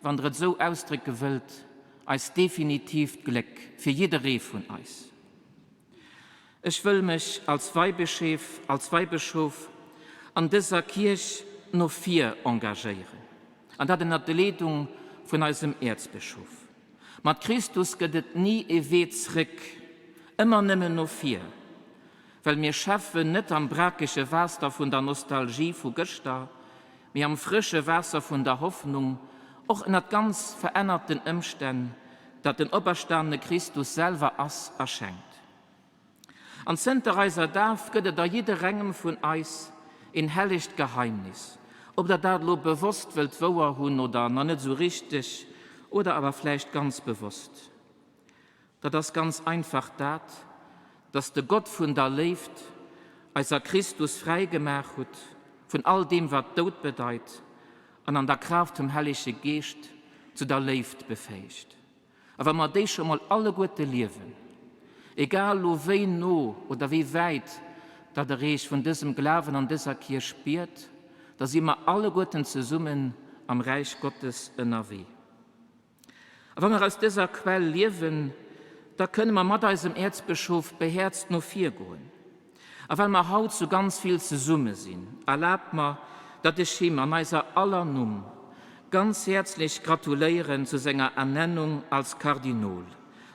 S9: wann Der et esou ausdrécke wëllt, eist definitiivt Gléck fir jidderee vun eis. Ech wëll mech als Weibëscheef, als Weibëschof an dëser Kierch no vir engagéieren, an dat ënnert de Leedung vun eisem Äerzbëschof. Mat Christus gëtt et ni e Wee zréck, ëmmer nëmmen no vir, well mir schäffen net am brakege Waasser vun der Nostalgie vu gëschter, mee am frësche Waasser vun der Hoffnung, och ënnert ganz verännerten Ëmstänn, dat den operstanene Christus selwer ass a schenkt. An zënter eiser Daf gëtt et a jidderengem vun eis een hellegt Geheimnis, ob der dat elo bewosst wëllt wouer hunn oder nach net esou richteg oder awer vläicht ganz bewosst. Dat ass ganz einfach dat, dass de Gott vun der Léift eis a Christus fräi gemaach hutt vun all deem wat Doud bedeit an an der Kraaft vum Hellege Geescht zu der Léift befäegt. A wa mer déi scho mol alleguerte liewen, egal lo wéi no oder wéi wäit datt Der Eech vun dësem Glawen an dëser Kierch spiert, da si mer alleguerten zesummen am Räich Gottes ënnerwee. A wa mer aus dëser Quell liewen, da kënne mer mat eisem Äerzbëschof behäerzt no vir goen. A well mer haut sou ganz vill zesumme sinn, erlaabt mer, datt ech him an eiser aller Numm ganz häerzlech gratuléieren zu senger Ernennung als Kardinol.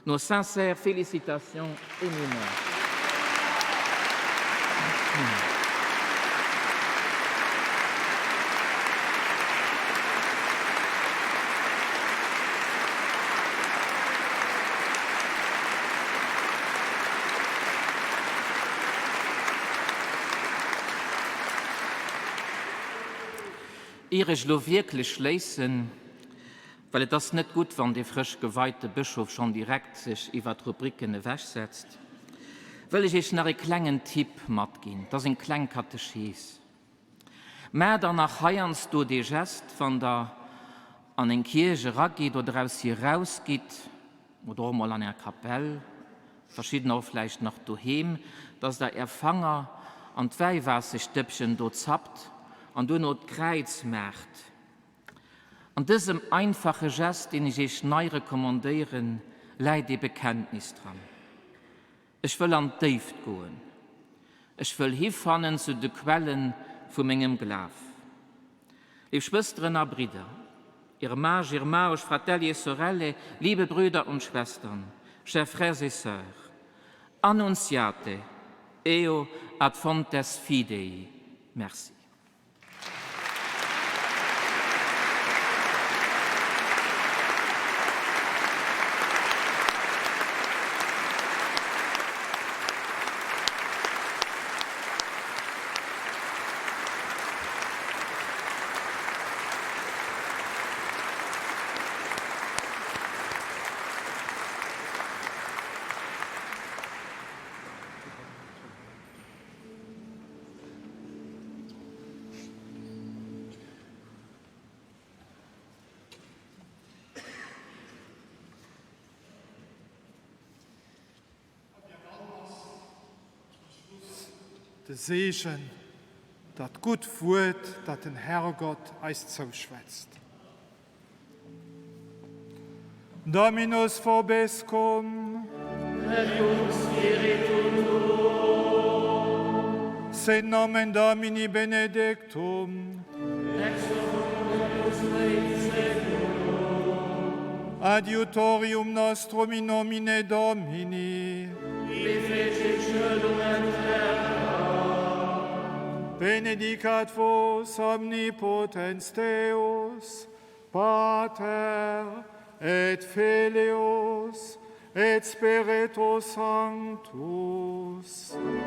S9: Nos sincères félicitations, Eminence. Ier ech elo wierklech schléissen, well et ass net gutt, wann dee frësch geweite Bëschof schonn direkt sech iwwer d'Rubriken ewechsetzt, wëll ech Iech nach e klengen Tipp matginn. Et ass eng kleng Katechees. Maacht der nach heiansdo dee Gest, wann der an eng Kierch eragitt oder aus hir erausgitt, oder och emol an är Kapell, verschiddener och vläicht nach doheem, dass der är Fanger an d'Wäiwaasseschdëppchen do zappt an duerno d'Kräiz maacht? An dësem einfache Gest, deen ech iech nei recommandéieren, läit ee Bekenntnis dran. Ech wëll an d'Déift goen. Ech wëll hifannen zu de Quelle vu mengem Glaf. Léif Schwësteren a Bridder, Irmãs, irmãos, fratelli e sorelle, liebe Brüder und Schwestern, chers frères et sœurs, annunziate eo ad fontes fidei. Merci.
S1: De Seegen, dat gutt Wuert, dat den Herrgott eis zouschwätzt. Dominus vobiscum.
S4: Et cum spiritu tuo.
S1: Sit nomen Domini benedictum.
S4: Ex hoc nunc in saeculum.
S1: Adiutorium nostrum in nomine Domini.
S4: Qui fecit caelum et terram.
S1: Benedicat vos omnipotens Deus, Pater et Filius et Spiritus Sanctus.
S4: Amen.